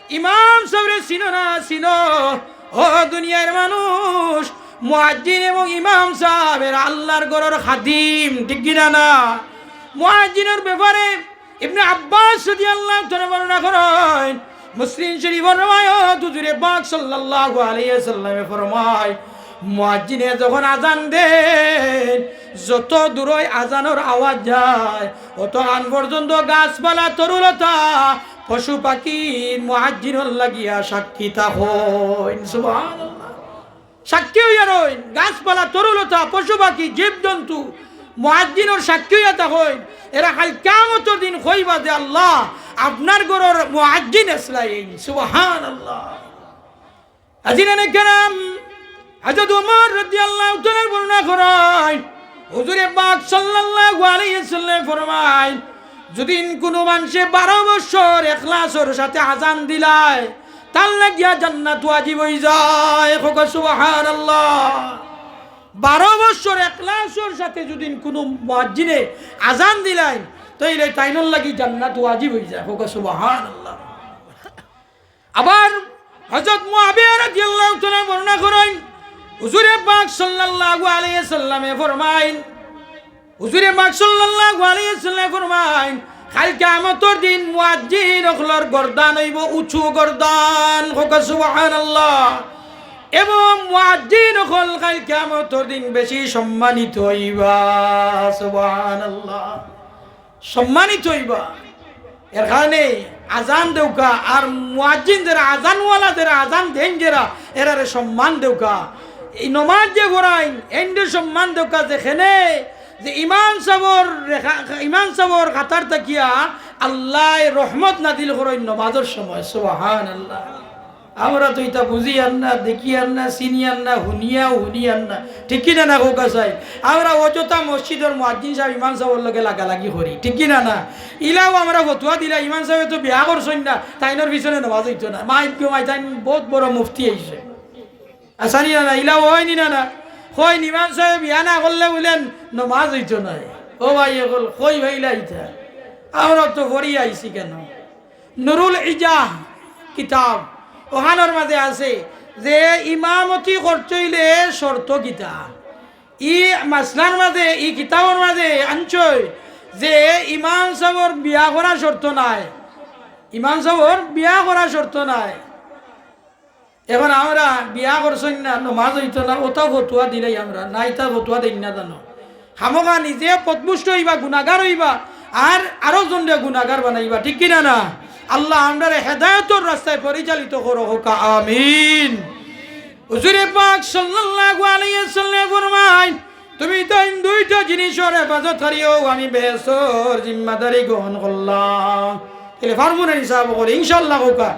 ইমাম সাবরে চিনো না, চিনো। ও দুনিয়ার মানুষ, মুয়াজ্জিন এবং ইমাম সাব এরা আল্লার ঘরর খাদিম।" ঠিক কি না না? মুয়াজ্জিনর ব্যাপারে ইবনে আব্বাস রাদিয়াল্লাহু তাআলা বর্ণনা করইন, মুসলিম শরীফর রেওয়ায়ত, হুজুরে পাক সাল্লাল্লাহু আলাইহি ওয়াসাল্লামে ফরমায়, মুয়াজ্জিনে যখন আজান দেইন, যত দূরই আজানর আওয়াজ যায়, অতখান পর্যন্ত গাছপালা, তরুলতা, পশু পাখি মুয়াজ্জিনর লাগিয়া সাক্ষী থাকইন। সুবহানাল্লাহ। সাক্ষী অইয়া রইন, গাছপালা, তরুলতা, পশু পাখি, জীবজন্তু মুয়াজ্জিনর সাক্ষী অইয়া থাকইন। এরা কাইল কিয়ামতর দিন কইবা যে, "আল্লাহ, আপনার ঘরর মুয়াজ্জিন আছলা।" সুবহানাল্লাহ। হাজিরানে কেরাম, হযরত ওমর রাদিয়াল্লাহু তাআলা বর্ণনা করইন, হুজুরে পাক সাল্লাল্লাহু আলাইহি ওয়াসাল্লাম ফরমাইন, যুদিন কুনু মানষে বারো বছর এখলাসর সাথে আজান দিলায়, তার লাগিয়া জান্নাত ওয়াজিব অইযায়। কউক্কা সুবহানাল্লাহ। বারো বছর এখলাসর সাথে যুদিন কুনু মুয়াজ্জিনে আজান দিলাইন, তাইলে তাইনর লাগি জান্নাত ওয়াজিব অইযায়। কউক্কা সুবহানাল্লাহ। আবার হযরত মুআবিয়া রাদিয়াল্লাহু তাআলা বর্ণনা করইন, হুজুরে পাক সাল্লাল্লাহু আলাইহি ওয়াসাল্লামে ফরমাইন, হুজুরে পাক সাল্লাল্লাহু আলাইহি ওয়াসাল্লামে ফরমাইন, কাইল কিয়ামতর দিন মুয়াজ্জিন অকলর গর্দান অইবো উঁচু গর্দান। কউক্কা সুবহানাল্লাহ। এবং মুয়াজ্জিন অকল কাইল কিয়ামতর দিন বেশি সম্মানিত অইবা। সুবহানাল্লাহ। সম্মানিত অইবা। এর কারণে আজান দেউক্কা, আর মুয়াজ্জিন যেরা, আজানওয়ালা যেরা, আজান দেইন যেরা, এরারে সম্মান দেউক্কা। এই নমাজ যে পড়াইন, এনরে সম্মান দেউক্কা, যেখানে যে ইমাম সাবর রেখা, ইমাম সাবর কাতার থাকিয়া আল্লায় রহমত নাজিল করইন নমাজর সময়। সুবহানাল্লাহ। আমরা তো ইতা বুঝিয়ার না, দেখিয়ার না, চিনিয়ার না, হুনিয়াও হুনিয়ার না। ঠিক কি না, না কউক্কা চাই? আমরা অযথা মসজিদর মুয়াজ্জিন সাব, ইমাম সাবর লগে লাগালাগি করি। ঠিক কি না, না? ইলাও আমরা ফতুয়া দিলাই, ইমাম সাবে তো বিয়া করছইন না, তাইনর পিছনে নমাজ অইতো না। মাইত গো মাইত, তাইন বউত বড় মুফতি অইছে। আছানি না, না? ইলাও অয়নি না, না? কইন ইমাম সাবে বিয়া না করলে বুলে নমাজ অইতো নায়। ও ভাই, অকল কই পাইলা ইতা? আমরা তো পড়ি আইছি কেনে? নুরুল ইজাহ কিতাব, অখানর মাজে আছে যে ইমামতি করতে অইলে শর্ত কিতা। ই মাসলার মাজে, ই কিতাবর মাজে আনছইন যে ইমাম সাবর বিয়া করা শর্ত নায়, ইমাম সাবর বিয়া করা শর্ত নায়। এখন আমরা বিয়া করছইন না, নমাজ অইতো না, অতা ফতুয়া দিলাই আমরা, না ইতা ফতুয়া দেইন না জানো। খামোখা নিজে পথভ্রষ্ট অইবা, গুনাগার অইবা, আর আরো জনরে গুনাগার বানাইবা, ঠিক কি না, না? আল্লাহ আমরারে হেদায়েতর রাস্তায় পরিচালিত করো, কউক্কা আমিন। হুজুরে পাক সাল্লাল্লাহু আলাইহি ওয়াসাল্লাম ফরমাইন, তুমি তাইন দুইটা জিনিসর হেফাজতকারী অও, আমি বেহেশতর জিম্মাদারি গ্রহণ করলাম। তাইলে পারমু না নি সাব অকল? ইনশাআল্লাহ কউক্কা।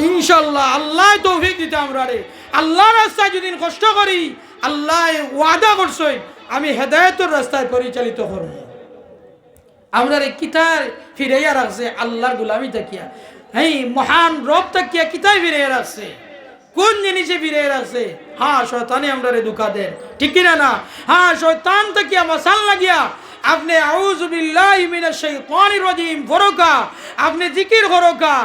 ইনশাআল্লাহ, আল্লায় তৌফিক দিতা আমরারে। আল্লার রাস্তায় যুদিন কষ্ট করি, আল্লায় ওয়াদা করছইন, আমি হেদায়েতর রাস্তায় পরিচালিত করমু। আমরারে কিতায় ফিরাইয়া রাখছে? আল্লার গুলামি থাকিয়া, হে মহান রব থাকিয়া কিতায় ফিরাইয়া রাখছে? কুন জিনিসে ফিরাইয়া রাখছে? হ্যাঁ, শয়তানে আমরারে ধুকা দের, ঠিক কি না, না? হ্যাঁ, শয়তান থাকিয়া বাঁচার লাগিয়া আপনে আউযু বিল্লাহি মিনাশ শাইতানির রাজিম পড়উক্কা, আপনে জিকির করউক্কা,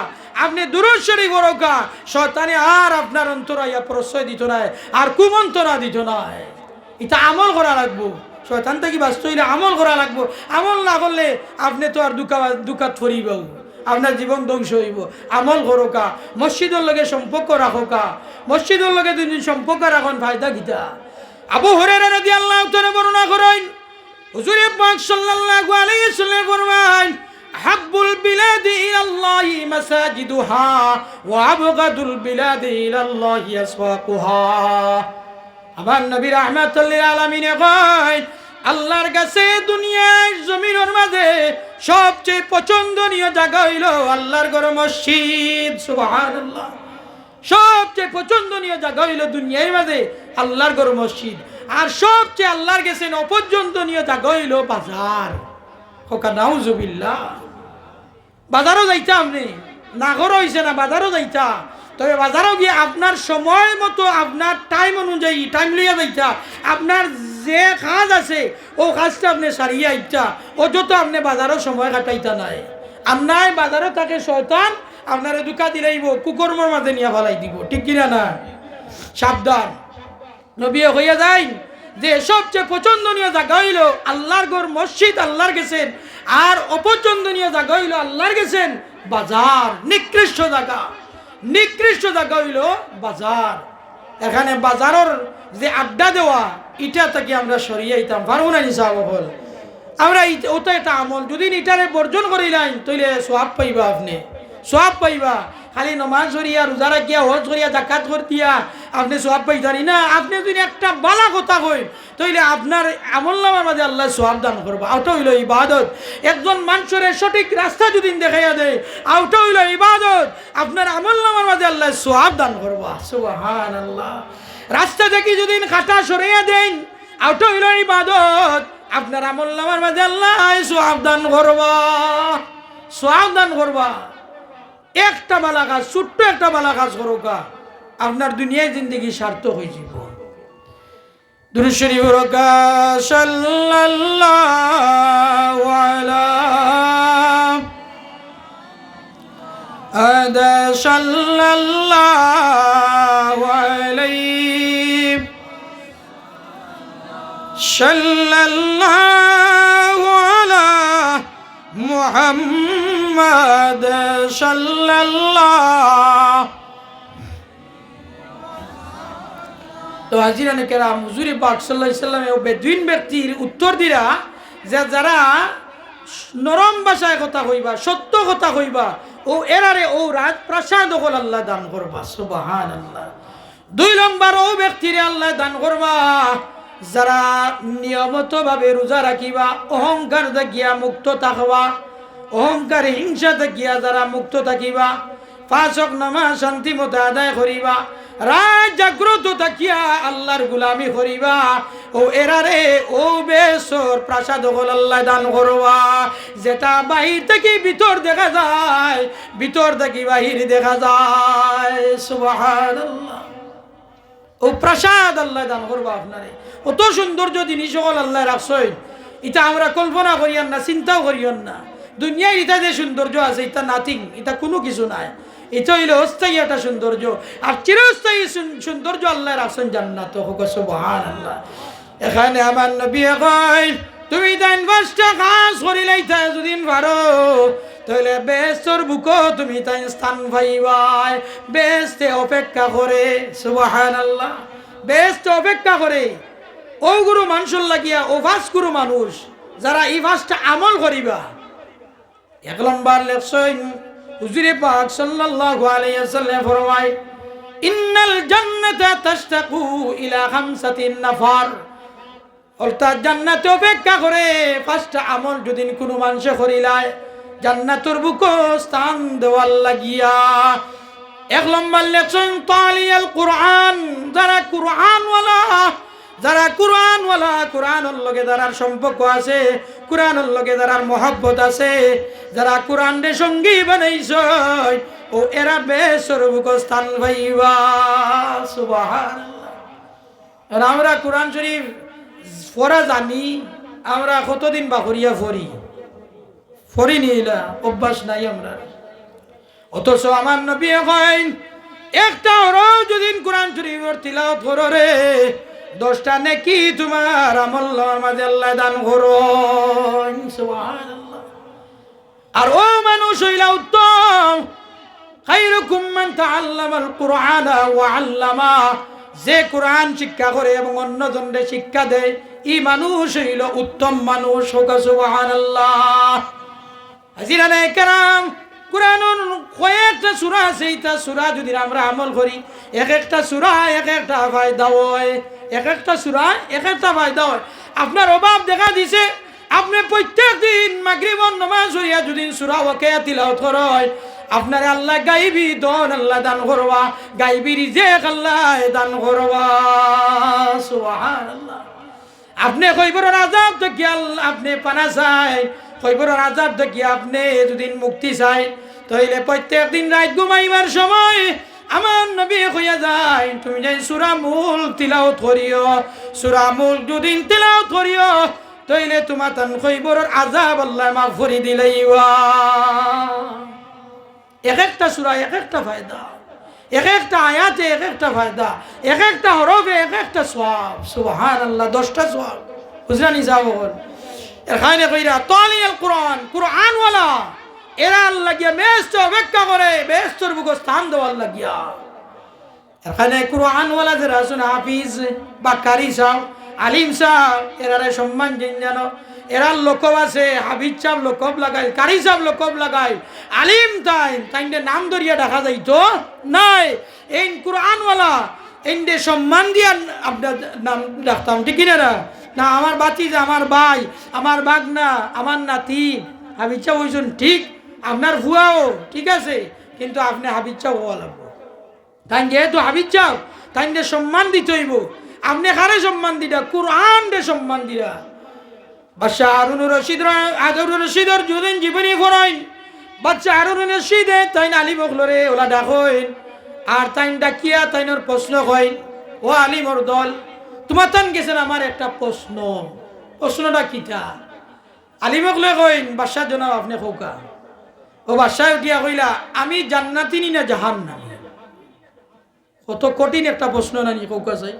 আপনে দুরূদ শরীফ পড়উক্কা, শয়তানে আর আপনার অন্তরো আইয়া প্রশ্রয় দিতো নায়, আর কুমন্ত্রণা দিতো নায়। ইতা আমল করা লাগবো। শয়তান থাকি বাঁচতে অইলে আমল করা লাগবো। আমল না করলে আপনে তো আর ধুকা, ধুকাত পড়িবাউ, আপনার জীবন ধ্বংস অইবো। আমল করউক্কা, মসজিদর লগে সম্পর্ক রাখউক্কা, মসজিদর লগে দুইদিন সম্পর্ক রাখইন, ফায়দা কিতা? আবু হুরায়রা রাদিয়াল্লাহু তাআলা বর্ণনা করইন, হুজুরে পাক সাল্লাল্লাহু আলাইহি ওয়াসাল্লাম ফরমাইন, আহাব্বুল বিলাদি ইলাল্লাহি মাসাজিদুহা ওয়া আবগাদুল বিলাদি ইলাল্লাহি আসওয়াকুহা। আমার নবী রাহমাতুল্লিল আলামিনে কইন, আল্লার গেছে দুনিয়ার জমিনর মাজে সবচেয়ে পছন্দনীয় জাগা অইলো আল্লার ঘর মসজিদ। সুবহানাল্লাহ। সবচেয়ে পছন্দনীয় জাগা অইলো দুনিয়ার মাজে আল্লার ঘর মসজিদ, আর সবচেয়ে আল্লার গেছে অপছন্দনীয় জাগা অইলো বাজার। কউক্কা নাউজুবিল্লাহ। বাজারো যাইতা আপনে, না করা অইছে না, বাজারো যাইতা। তবে বাজারো গিয়া আপনার সময় মতো, আপনার time অনুযায়ী, time লইয়া যাইতা। আপনার যে কাজ আছে, অউ কাজটা আপনে সারিয়া আইতা। অযথা আপনে বাজারো সময় কাটাইতা নায়। আর নায় বাজারো থাকে শয়তান, আপনারে ধুকা দিলাইবো, কুকর্মর মাজে নিয়া ফালাই দিবো, ঠিক কি না, না? সাবধান। নবীয়ে কইয়া যাইন যে সবচেয়ে পছন্দনীয় জাগা অইলো আল্লার ঘর মসজিদ আল্লার গেছে, আর অপছন্দনীয় জাগা অইলো আল্লার গেছে বাজার। নিকৃষ্ট জাগা, নিকৃষ্ট জাগা অইলো বাজার। এখানে বাজারর যে আড্ডা দেওয়া, ইটা থাকি আমরা সরিয়া আইতাম পারমু না নি সাব অকল? আমরা ইত-, অটা একটা আমল, যুদি ইটারে বর্জন করিলাইন, তাইলে সওয়াব পাইবা আপনে, সওয়াব পাইবা। খালি নমাজ পড়িয়া, রোজা রাখিয়া, হজ করিয়া, জাকাত করিয়া আপনে সওয়াব পাইতা নি না। আপনে যুদি একটা বালা কথা কইন, তাইলে আপনার আমলনামার মাজে আল্লায় সওয়াব দান করবা। অটা অইলো ইবাদত। একজন মানষরে সঠিক রাস্তা যুদি দেখাইয়া দেয়, অটা অইলো ইবাদত। আপনার আমলনামার মাজে আল্লায় সওয়াব দান করবা। সুবহানাল্লাহ। রাস্তা থাকি যুদি কাটা সরাইয়া দেইন, অটা অইলো ইবাদত। আপনার আমল নামার মাঝে আল্লায় সওয়াব দান করবা, সওয়াব দান করবা। একটা ভালা কাজ, ছোট্ট একটা ভালা কাজ করউক্কা, আপনার দুনিয়ার জিন্দেগি সার্থক অইযিবো। দুরূদ শরীফ পড়উক্কা, সাল্লাল্লাহু আলা, আদা সাল্লাল্লাহু আলাইহি, সাল্লাল্লাহু আলা মুহাম্মাদ, সাল্লাল্লাহু। তো হাজিরানে কেরাম, হুজুরে পাক সাল্লাল্লাহু আলাইহি ওয়াসাল্লামে অউ বেদুইন ব্যক্তির উত্তর দিরা যে যারা নরম ভাষায় কথা কইবা, সত্য কথা কইবা, অউ এরারে অউ রাজপ্রাসাদ অকল আল্লায় দান করবা। সুবহানাল্লাহ। দুই নম্বর, অউ ব্যক্তিরে আল্লায় দান করবা যারা নিয়মিতভাবে রোজা রাখিবা, অহংকার থাকিয়া মুক্ত থাকবা, অহংকার হিংসা থাকিয়া যারা মুক্ত থাকিবা, পাঁচ ওয়াক্ত নামাজ শান্তি মতো আদায় করিবা, রাইত জাগ্রত থাকিয়া আল্লার গোলামি করিবা, অউ এরারে অউ বেহেস্তর প্রাসাদ অকল আল্লায় দান করবা, যেটা বাহির থাকি ভিতর দেখা যায়, ভিতর থাকি বাহির দেখা যায়। সুবহানাল্লাহ। অউ প্রাসাদ আল্লায় দান করবা আপনারে। অত সৌন্দর্য জিনিস অকল আল্লায় রাখছইন, ইতা আমরা কল্পনা করিয়ার না, চিন্তাও করিয়ার না। দুনিয়ার ইতা যে সৌন্দর্য আছে, ইতা nothing, ইতা কুনু কিছু নায়। ইতা অইলো অস্থায়ী একটা সৌন্দর্য। আর চিরস্থায়ী সৌন-, সৌন্দর্য আল্লায় রাখছইন জান্নাতো। কউক্কা সুবহানাল্লাহ। এখানে আমার নবীয়ে কইন, তুমি তাইন পাঁচটা কাজ করিলাইতায় যুদি পারো, তাইলে বেহেস্তর বুকো তুমি তাইন স্থান পাইবায়। বেহেস্তে অপেক্ষা করে, সুবহানাল্লাহ। বেহেস্তে অপেক্ষা করে অউ গুরু মানষর লাগিয়া, অউ পাঁচ গুরু মানুষ যারা ই পাঁচটা আমল করিবা। এক নম্বর লেখছইন, হুজুরে পাক সাল্লাল্লাহু আলাইহি ওয়াসাল্লাম ফরমায়, ইন্নাল জান্নাতা তাশতাকু ইলা খামসাতিন নাফার। অর্থাৎ জান্নাতে অপেক্ষা করে পাঁচটা আমল যুদি কুনু মানষে করিলায়, জান্নাতর বুকো স্থান দেওয়ার লাগিয়া। এক নম্বর লেখছইন তালিয়াল কুরআন, যারা কুরআনওয়ালা, যারা কুরআনওয়ালা, কুরআনর লগে যারার সম্পর্ক আছে, কুরআনর লগে যারার মহব্বত আছে, যারা কুরআনরে সঙ্গী বানাইছইন, অউ এরা বেহেস্তর বুকো স্থান পাইবা। সুবহানাল্লাহ। আর আমরা কুরআন শরীফ পড়া জানি, আমরা কতদিন বা করিয়া পড়ি, পড়ি নি, ইলা অভ্যাস নাই আমরার। অথচ আমার নবীয়ে কইন, একটা হরফ যুদি কুরআন শরীফর তিলাওয়াত করো রে, দশটা নেকি তুমার আমল নামার মাঝে আল্লায় দান করইন। সুবহানাল্লাহ। আর অউ মানুষ অইলা উত্তম, খায়রুকুম মান তাআল্লামাল কুরআনা ওয়া আল্লামা, যে কুরআন শিক্ষা করে এবং অন্যজনরে শিক্ষা দেয়, ই মানুষ অইলো উত্তম মানুষ। কউক্কা সুবহানাল্লাহ। হাজিরানে কেরাম, কুরআনর কয়েকটা সূরা আছে, ইতা সূরা যুদি আমরা আমল করি, এক একটা সূরা এক একটা ফায়দা অয়, এক একটা সূরা এক একটা ফায়দা অয়। আপনার অভাব দেখা দিছে, আপনে প্রত্যেক দিন মাগরিবর নমাজ পড়িয়া যুদি সূরা ওয়াকিয়া তিলাওয়াত করইন, আপনারে আল্লায় গাইবি ধন আল্লায় দান করবা, গাইবি রিজেক আল্লায় দান করবা। সুবহানাল্লাহ। আপনে কবরর আযাব থাকি আল-, আপনে পানা চাইন, কবরর আযাব থাকি আপনে যুদি মুক্তি চাইন, তাইলে প্রত্যেক দিন রাইত ঘুমাইবার সময় আমার নবীয়ে কইয়া যাইন, তুমি যাইন সূরা মুলক তিলাওয়াত করিও, সূরা মুলক যুদি তিলাওয়াত করিও, তাইলে তুমার তান কবরর আযাব আল্লায় মাফ করি দিলাইবা। এক একটা সূরা এক একটা ফায়দা, এক একটা আয়াতে এক একটা ফায়দা, এক একটা হরফে এক একটা সওয়াব। সুবহানাল্লাহ, দশটা সওয়াব। বুঝরা নি সাব অকল? এর কারণে কইরা, তালিয়াল কুরআন, কুরআনওয়ালা, এরার লাগিয়া বেহেস্তে অপেক্ষা করে, বেহেস্তর বুকো স্থান দেওয়ার লাগিয়া। এখানে কুরআনওয়ালা যারা আছইন, হাফিজ বা কারি সাব, আলিম সাব, এরারে সম্মান দিন যেন। এরার লকব আছে, হাফিজ সাব লকব লাগাইল, কারি সাব লকব লাগাইল, আলিম তাইন, তাইনরে নাম ধরিয়া ডাকা যাইতো নায়। এইন কুরআনওয়ালা, এইনরে সম্মান দিয়া আপনার নাম ডাকতাম, ঠিক কিনা না? না, আমার ভাতিজা, আমার ভাই, আমার ভাগনা, আমার নাতি, হাফিজ সাব অইছইন ঠিক, আপনার ফুয়াও ঠিক আছে, কিন্তু আপনে হাফিজ সাব অওয়া লাগবো। তাইন যেহেতু হাফিজ সাব, তাইনরে সম্মান দিতে অইবো। আপনে কারে সম্মান দিরা? কুরআনরে সম্মান দিরা। বাদশা হারুনুর রশিদ র-, হারুনুর রশিদর যুদিন জীবনী পড়ইন, বাদশা হারুনুর রশিদে তাইন আলিম অকলরে অলা ডাকইন, আর তাইন ডাকিয়া তাইনর প্রশ্ন কইন, "ও আলিমর দল, তুমার তান গেছেন আমার একটা প্রশ্ন।" "প্রশ্নটা কিতা?" আলিম অকলে কইন, "বাদশা জনাব, আপনে কউক্কা।" অউ বাদশায় উঠিয়া কইলা, "আমি জান্নাতি নি না জাহান্নামি?" কত কঠিন একটা প্রশ্ন নানি, কউক্কা চাই।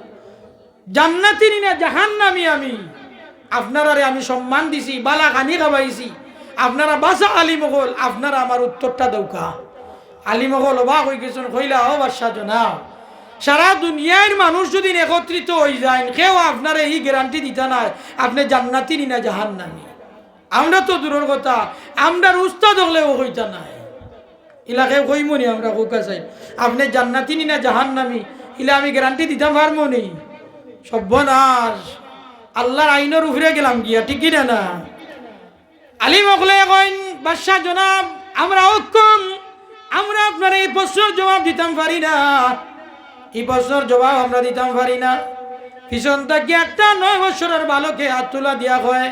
"জান্নাতি নি না জাহান্নামি আমি? আপনারারে আমি সম্মান দিছি, বালা খানি খাবাইছি, আপনারা বাছা আলিম অকল, আপনারা আমার উত্তরটা দেউক্কা।" আলিম অকল অবাক অইগেছইন, কইলা, "ও বাদশা জনাব, সারা দুনিয়ার মানুষ যুদি একত্রিত অইযাইন, কেউ আপনারে ই গ্যারান্টি দিতা নায়, আপনে জান্নাতি নি না জাহান্নামি। আমরা তো দূরর কথা, আমরার উস্তাদ অকলেও কইতা নায়।" ইলা কেউ কইমু নি আমরা, কউক্কা চাই। "আপনে জান্নাতি নি না জাহান্নামি, ইলা আমি গ্যারান্টি দিতাম পারমু নি?" সর্বনাশ, আল্লার আইনর উপরে গেলাম গিয়া, ঠিক কিনা না? আলিম অকলে কইন, "বাদশা জনাব, আমরা অক্ষম, আমরা আপনারে ই প্রশ্নর জবাব দিতাম পারি না, ই প্রশ্নর জবাব আমরা দিতাম পারি না।" পিছন থাকি একটা নয় বৎসরর বালকে আত তুলা দিয়া কয়,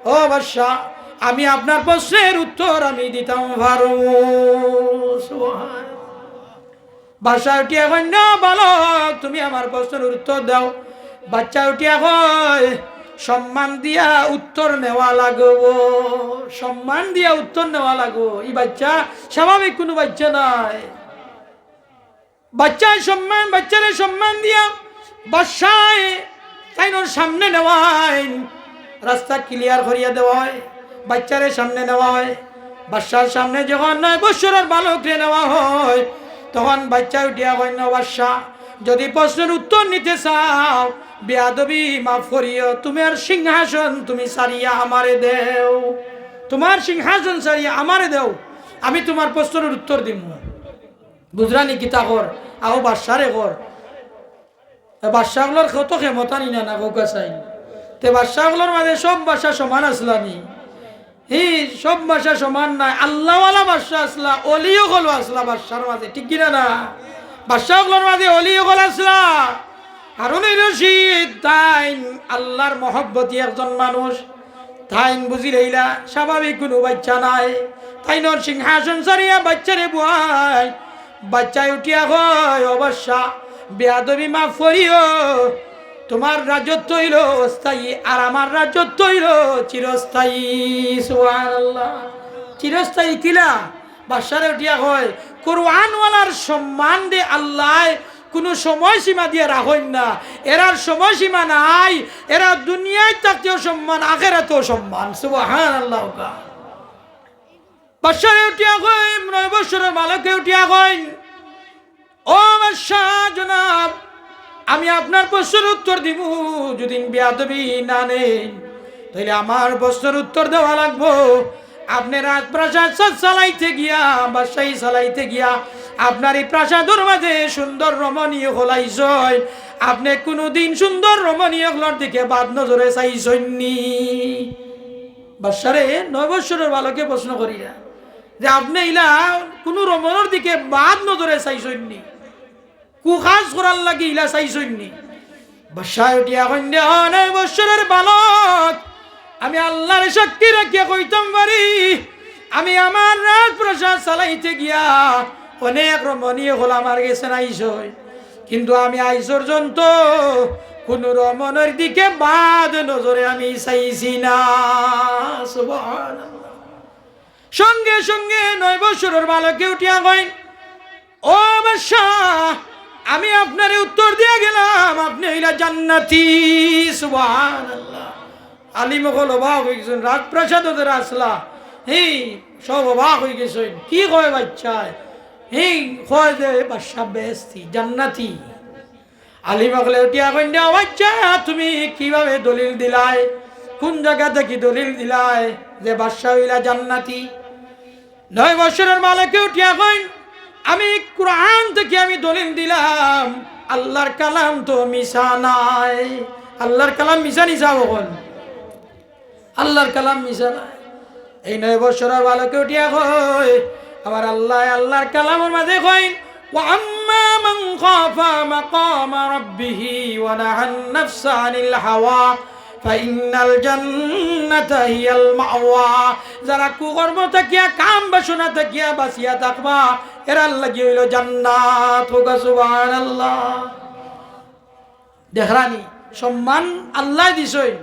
"ও বাদশা, আমি আপনার প্রশ্নর উত্তর আমি দিতাম পারমু।" সুবহান। বাদশা উঠিয়া কইন, "না বালক, তুমি আমার প্রশ্নর উত্তর দেও।" বাচ্চা উঠিয়া কয়, "সম্মান দিয়া উত্তর নেওয়া লাগবো, সম্মান দিয়া উত্তর নেওয়া লাগবো।" ই বাচ্চা স্বাভাবিক কুনু বাচ্চা নায়। বাচ্চায় সম্মান, বাচ্চারে সম্মান দিয়া বাদশায় তাইনর সামনে নেওয়াইন, রাস্তা clear করিয়া দেওয়া অয়, বাচ্চারে সামনে নেওয়া অয়। বাদশার সামনে যখন নয় বৎসরর বালকরে নেওয়া অয়, তখন বাচ্চায় উঠিয়া কইন, "ও বাদশা, যুদি প্রশ্নর উত্তর নিতে চাও, বেয়াদবি মাফ করিও, তুমার সিংহাসন তুমি ছাড়িয়া আমারে দেও, তুমার সিংহাসন ছাড়িয়া আমারে দেও, আমি তুমার প্রশ্নর উত্তর দিমু।" বুঝরানি কিতা কর, আও বাদশারে কর। এ বাদশা অকলর কত ক্ষমতা নি না, না কউক্কা চাই। তে বাদশা অকলর মাঝে সব বাদশা সমান আছলা নি? হি, সব বাদশা সমান নায়। আল্লাওয়ালা বাদশা আছলা, অলি অকলও আছলা বাদশার মাঝে, ঠিক কিনা না? বাদশা অকলর মাঝে অলি অকল আছলা। হারুনুর রশিদ তাইন আল্লার মহব্বতি একজন মানুষ। তাইন বুঝিলাইলা, স্বাভাবিক কুনু বাচ্চা নায়। তাইনর সিংহাসন ছাড়িয়া বাচ্চারে বওয়াইন। বাচ্চায় উঠিয়া কয়, "ও বাদশা, বেয়াদবি মাফ করিও। তুমার রাজত্ব অইলো অস্থায়ী, আর আমার রাজত্ব অইলো চিরস্থায়ী।" সুবহানাল্লাহ। চিরস্থায়ী কিলা? বাদশারে উঠিয়া কয়, "কুরআনওয়ালার সম্মান দে আল্লায় কুনু সময়সীমা দিয়া রাখইন না, এরার সময়সীমা নাই, এরা দুনিয়াত থাকতেও সম্মান, আখেরাতেও সম্মান।" সুবহানাল্লাহ। বাদশারে উঠিয়া কইন, নয় বৎসরর বালকে উঠিয়া কইন, "ও বাদশা জনাব, আমি আপনার প্রশ্নর উত্তর দিমু, যুদি বেয়াদবি না নেইন, তাইলে আমার প্রশ্নর উত্তর দেওয়া লাগবো।" আপনে রাজপ্রাসাদ সা-, চালাইতে গিয়া, বাদশাহী চালাইতে গিয়া, আপনার ই প্রাসাদর মাঝে সুন্দর রমণী অকল আইছইন। আপনে কুনুদিন সুন্দর রমণী অকলর দিকে বাদ নজরে চাইছইন নি? বাদশারে নয় বৎসরর বালকে প্রশ্ন করিরা যে, "আপনে ইলা কুনু রমণীর দিকে বাদ নজরে চাইছইন নি?" কুকাজ করার লাগি ইলা চাইছইন নি? বাদশায় উঠিয়া কইন দে, "ও নয় বৎসরর বালক, আমি আল্লারে সাক্ষী রাখিয়া কইতাম পারি, আমি আমার রাজপ্রাসাদ চালাইতে গিয়া অনেক রমণী অকল আমার গেছে আইছইন, কিন্তু আমি আইজ পর্যন্ত কুনু রমণীর দিকে বাদ নজরে আমি চাইছি না।" সুবহানাল্লাহ। সঙ্গে সঙ্গে নয় বৎসরর বালকে উঠিয়া কইন, "ও বাদশা, আমি আপনারে উত্তর দিয়া গেলাম, আপনে অইলা জান্নাতি।" সুবহানাল্লাহ। আলিম অকল অবাক অইগেছইন, রাজপ্রাসাদো যারা আছলা, হি, সব অবাক অইগেছইন। "কি কয় বাচ্চায়?" হি, কয় যে, "বাদশা বেহেস্তি, জান্নাতি।" আলিম অকলে উঠিয়া কইন দে, "ও বাচ্চা, তুমি কিভাবে দলিল দিলায়? কুন জাগা থাকি দলিল দিলায় যে বাদশা অইলা জান্নাতি?" নয় বৎসরর বালকে উঠিয়া কইন, "আমি কুরআন থাকি আমি দলিল দিলাম, আল্লার কালাম তো মিছা নায়।" আল্লার কালাম মিছা নি, চাও অখন? আল্লার কালাম মিছা নায়। এই নয় বৎসরর বালকে উঠিয়া কয়, "আমার আল্লায় আল্লার কালামর মাঝে কইন, ওয়া আম্মা মান খাফা মাকামা রাব্বিহি ওয়া নাহান নাফসা আনিল হাওয়া فإن الجنة هي المأوى। যারা কুকর্ম থাকিয়া, কাম বাসনা থাকিয়া বাঁচিয়া থাকবা, এরার লাগি অইলো জান্নাত। কউক্কা সুবহানাল্লাহ। দেখরানি, সম্মান আল্লায় দিছইন।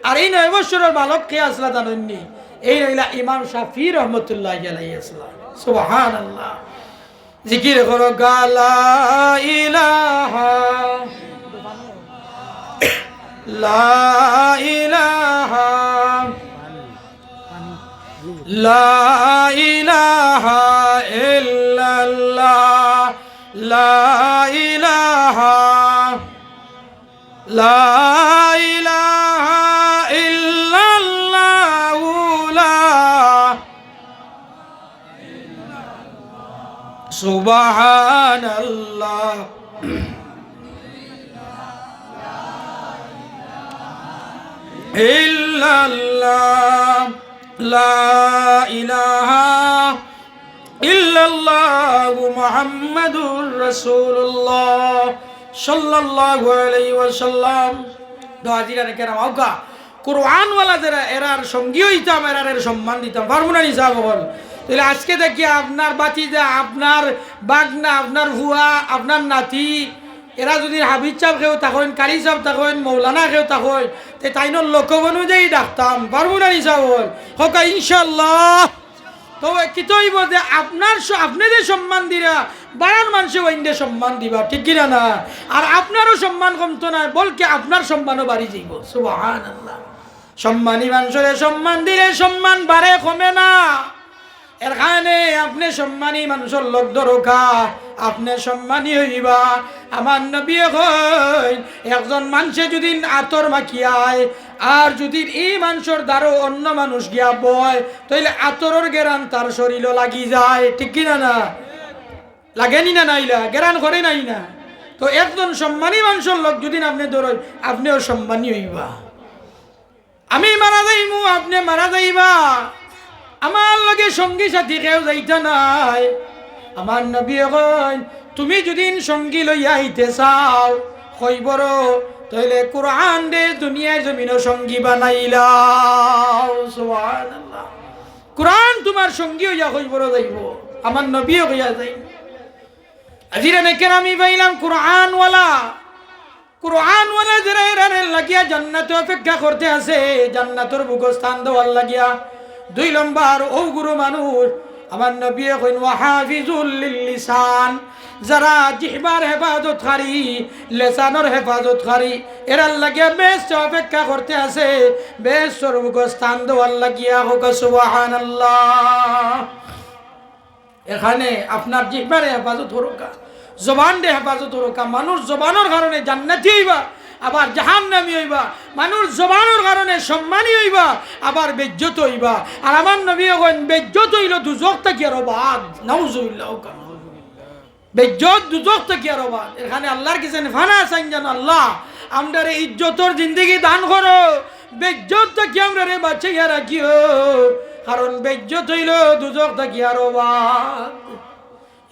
আর এই নয় বছরর বালক কে আছলা জানইননি? এই অইলা ইমাম শাফি রহমতুল্লাহি আলাইহি আছলা। সুবহানাল্লাহ। জিকির করো, লা ইলাহা, লা ইলাহা, লা ইলাহা ইল্লাল্লাহ, লা ইলাহা, লা ইলাহা ইল্লাল্লাহু, লা সুবহানাল্লাহ। ইল্লাল্লাহ, লা ইলাহা ইল্লাল্লাহু মুহাম্মাদুর রাসূলুল্লাহ সাল্লাল্লাহু আলাইহি ওয়াসাল্লাম। তো হাজিরানে কেরাম, আউক্কা, কুরআনওয়ালা যেরা, এরার সঙ্গী অইতাম, এরার এর সম্মান দিতাম। পারমু না নি সাব অকল? তাইলে আজকে দেখি আপনার ভাতিজা, আপনার ভাগনা, আপনার ফুয়া, আপনার নাতি, এরা যুদি হাফিজ সাব কেউ থাকইন, কারি সাব থাকইন, মৌলানা কেউ থাকইন, তে তাইনর লকব অনুযায়ী ডাকতাম। পারমু না নি সাব অকল? কউক্কা ইনশাআল্লাহ। তো কিতা অইবো যে আপনার স-, আপনে যে সম্মান দিরা, বারার মানষে অইনরে সম্মান দিবা, ঠিক কিনা না? আর আপনারও সম্মান কমতো নায়, বলকে আপনার সম্মানও বাড়ি যাইবো। সুবহানাল্লাহ। সম্মানী মানষরে সম্মান দিলে সম্মান বাড়ে, কমে না। এর কারণে আপনে সম্মানী মানষর লগ ধরউক্কা, আপনে সম্মানী অইবা। আমার নবীয়ে কইন, একজন মানষে যুদি আতর মাখিয়ায়, আর যুদি ই মানষর দ্বারো অন্য মানুষ গিয়া বয়, তাইলে আতরর গেরান তার শরীলো লাগি যায়, ঠিক কিনা না? লাগে নি না, নাইলা গেরান করে নাই না? তো একজন সম্মানী মানষর লগ যুদি আপনে ধরইন, আপনেও সম্মানী অইবা। আমি মারা যাইমু, আপনে মারা যাইবা, আমার লগে সঙ্গী সাথী কেউ যাইতা নায়। আমার নবীয়ে কইন, তুমি যুদি সঙ্গী লইয়া আইতে চাও কবরো, তাইলে কুরআনরে দুনিয়ার জমিনো সঙ্গী বানাইলাও। সুবহানাল্লাহ। কুরআন তুমার সঙ্গী অইয়া কবরো যাইবো, আমার নবীয়ে কইয়া যাইন। হাজিরানে কেরাম, আমি পাইলাম কুরআনওয়ালা, কুরআনওয়ালা যেরা, এরার লাগিয়া জান্নাতে অপেক্ষা করতে আছে, জান্নাতর বুকো স্থান দেওয়ার লাগিয়া। দুই নম্বর, অউ গুরু মানুষ, আমার নবীয়ে কইন, "ওয়া হাফিজুল লিল লিসান", যারা জিহবার হেফাজতকারী, লেসানর হেফাজতকারী, এরার লাগিয়া বেহেশতে অপেক্ষা করতে আছে, বেহেশতর বুকো স্থান দেওয়ার লাগিয়া। কউক্কা সুবহানাল্লাহ। এর কারণে আপনার জিহ্বারে হেফাজত করউক্কা, জবানরে হেফাজত করউক্কা। মানুষ জবানর কারণে জান্নাতি অইবা, আবার জাহান্নামি অইবা। মানুষ জবানর কারণে সম্মানী অইবা, আবার বেইজ্জত অইবা। আর আমার নবীয়ে কইন, বেইজ্জত অইলো দুজখ থাকি আরো বাদ। নাউজুবিল্লাহ। বেইজ্জত দুজখ থাকি আরো বাদ। এর কারণে আল্লার গেছে ফানা চাইন যেন, "আল্লাহ, আমরারে ইজ্জতর জিন্দেগি দান করো, বেইজ্জত থাকি আমরারে বাঁচাইয়া রাখিও, কারণ বেইজ্জত অইলো দুজখ থাকি আরো বাদ।"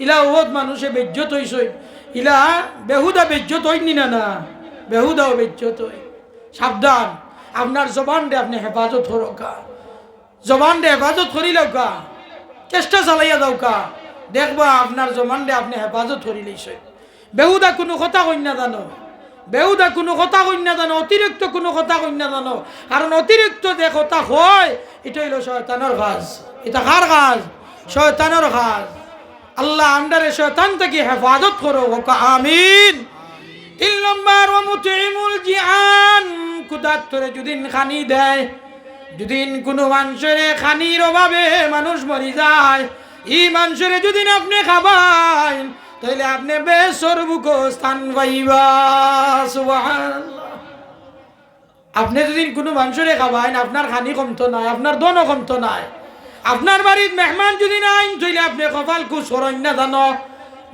ইলা অউ মানষে বেইজ্জত অইছইন, ইলা বেহুদা বেইজ্জত অইন নি না, না, বেহুদাও বেইজ্জত অইন। সাবধান, আপনার জবানরে আপনে হেফাজত করউক্কা। জবানরে হেফাজত করিলাউক্কা, চেষ্টা চালাইয়া যাউক্কা, দেখবা আপনার জবানরে আপনে হেফাজত করিলাইছইন। বেহুদা কুনু কথা কইন না জানো, বেহুদা কুনু কথা কইন না জানো, অতিরিক্ত কুনু কথা কইন না জানো, কারণ অতিরিক্ত যে কথা কয়, ইটা অইলো শয়তানর কাজ। ইটা কার কাজ? শয়তানর কাজ। আল্লাহ আমরারে শয়তান থাকি হেফাজত করো, কউক্কা আমিন। তিন নম্বর, ওয়া মুতইমুল জিআন, ক্ষুধার্তরে যুদিন খানি দেয়, যুদিন কুনু মানষরে খানির অভাবে মানুষ মরি যায়, ই মানষরে যুদিন আপনে খাবাইন, তাইলে আপনে বেহেশতর বুকো স্থান পাইবা। সুবহানাল্লাহ। আপনে যুদিন কুনু মানষরে খাবাইন, আপনার খানি কমতো নায়, আপনার ধনও কমতো নায়। আপনার বাড়িত মেহমান যুদিন আইন, তাইলে আপনে কপাল কুশ করইন না জানো।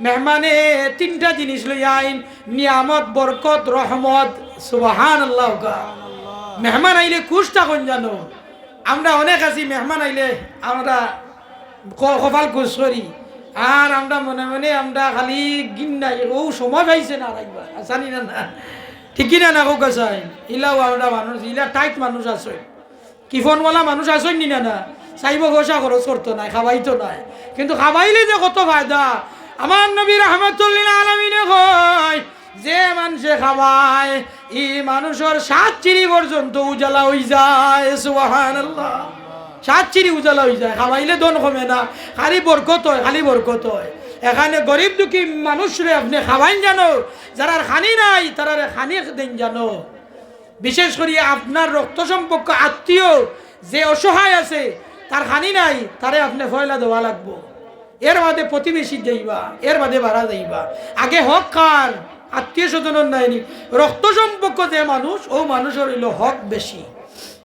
মেহমানে তিনটা জিনিস লইয়া আইন, নিয়ামত, বরকত, রহমত। সুবহানাল্লাহ। মেহমান আইলে কুশ থাকইন জানো। আমরা অনেক আছি, মেহমান আইলে আমরা ক-, কপাল কুশ করি। আর আমরা মনে মনে আমরা খালি ঘিন্নাই, অউ সময় পাইছে না আর আইবার, আছানি না, না? ঠিক কিনা না কউক্কা চাইন? ইলাও আমরা মানুষ, ইলা টাইট মানুষ আছইন, কিফনওয়ালা মানুষ আছইন নি না? না, চাইবো পয়সা খরচ করতো নায়, খাবাইতো নায়, কিন্তু খাবাইলে যে কত ফায়দা। আমার নবী রাহমাতুল্লিল আলামিনে কয়, যে মানষে খাবায়, ই মানুষর সাত সিঁড়ি পর্যন্ত উজালা অইযায়। সুবহানাল্লাহ। সাত সিঁড়ি উজালা অইযায়। খাবাইলে ধন কমে না, খালি বরকত অয়, খালি বরকত অয়। এখানে গরিব দুঃখী মানুষরে আপনে খাবাইন জানো, যারার খানি নাই, তারারে খানি দেইন জানো। বিশেষ করি আপনার রক্ত সম্পর্ক আত্মীয় যে অসহায় আছে, তার খানি নাই, তারে আপনে পয়লা দেওয়া লাগবো। এর বাদে প্রতিবেশী যাইবা, এর বাদে বারা যাইবা। আগে হক কার? আত্মীয় স্বজনর নায়নি? রক্ত সম্পর্ক যে মানুষ, অউ মানুষর অইলো হক বেশি।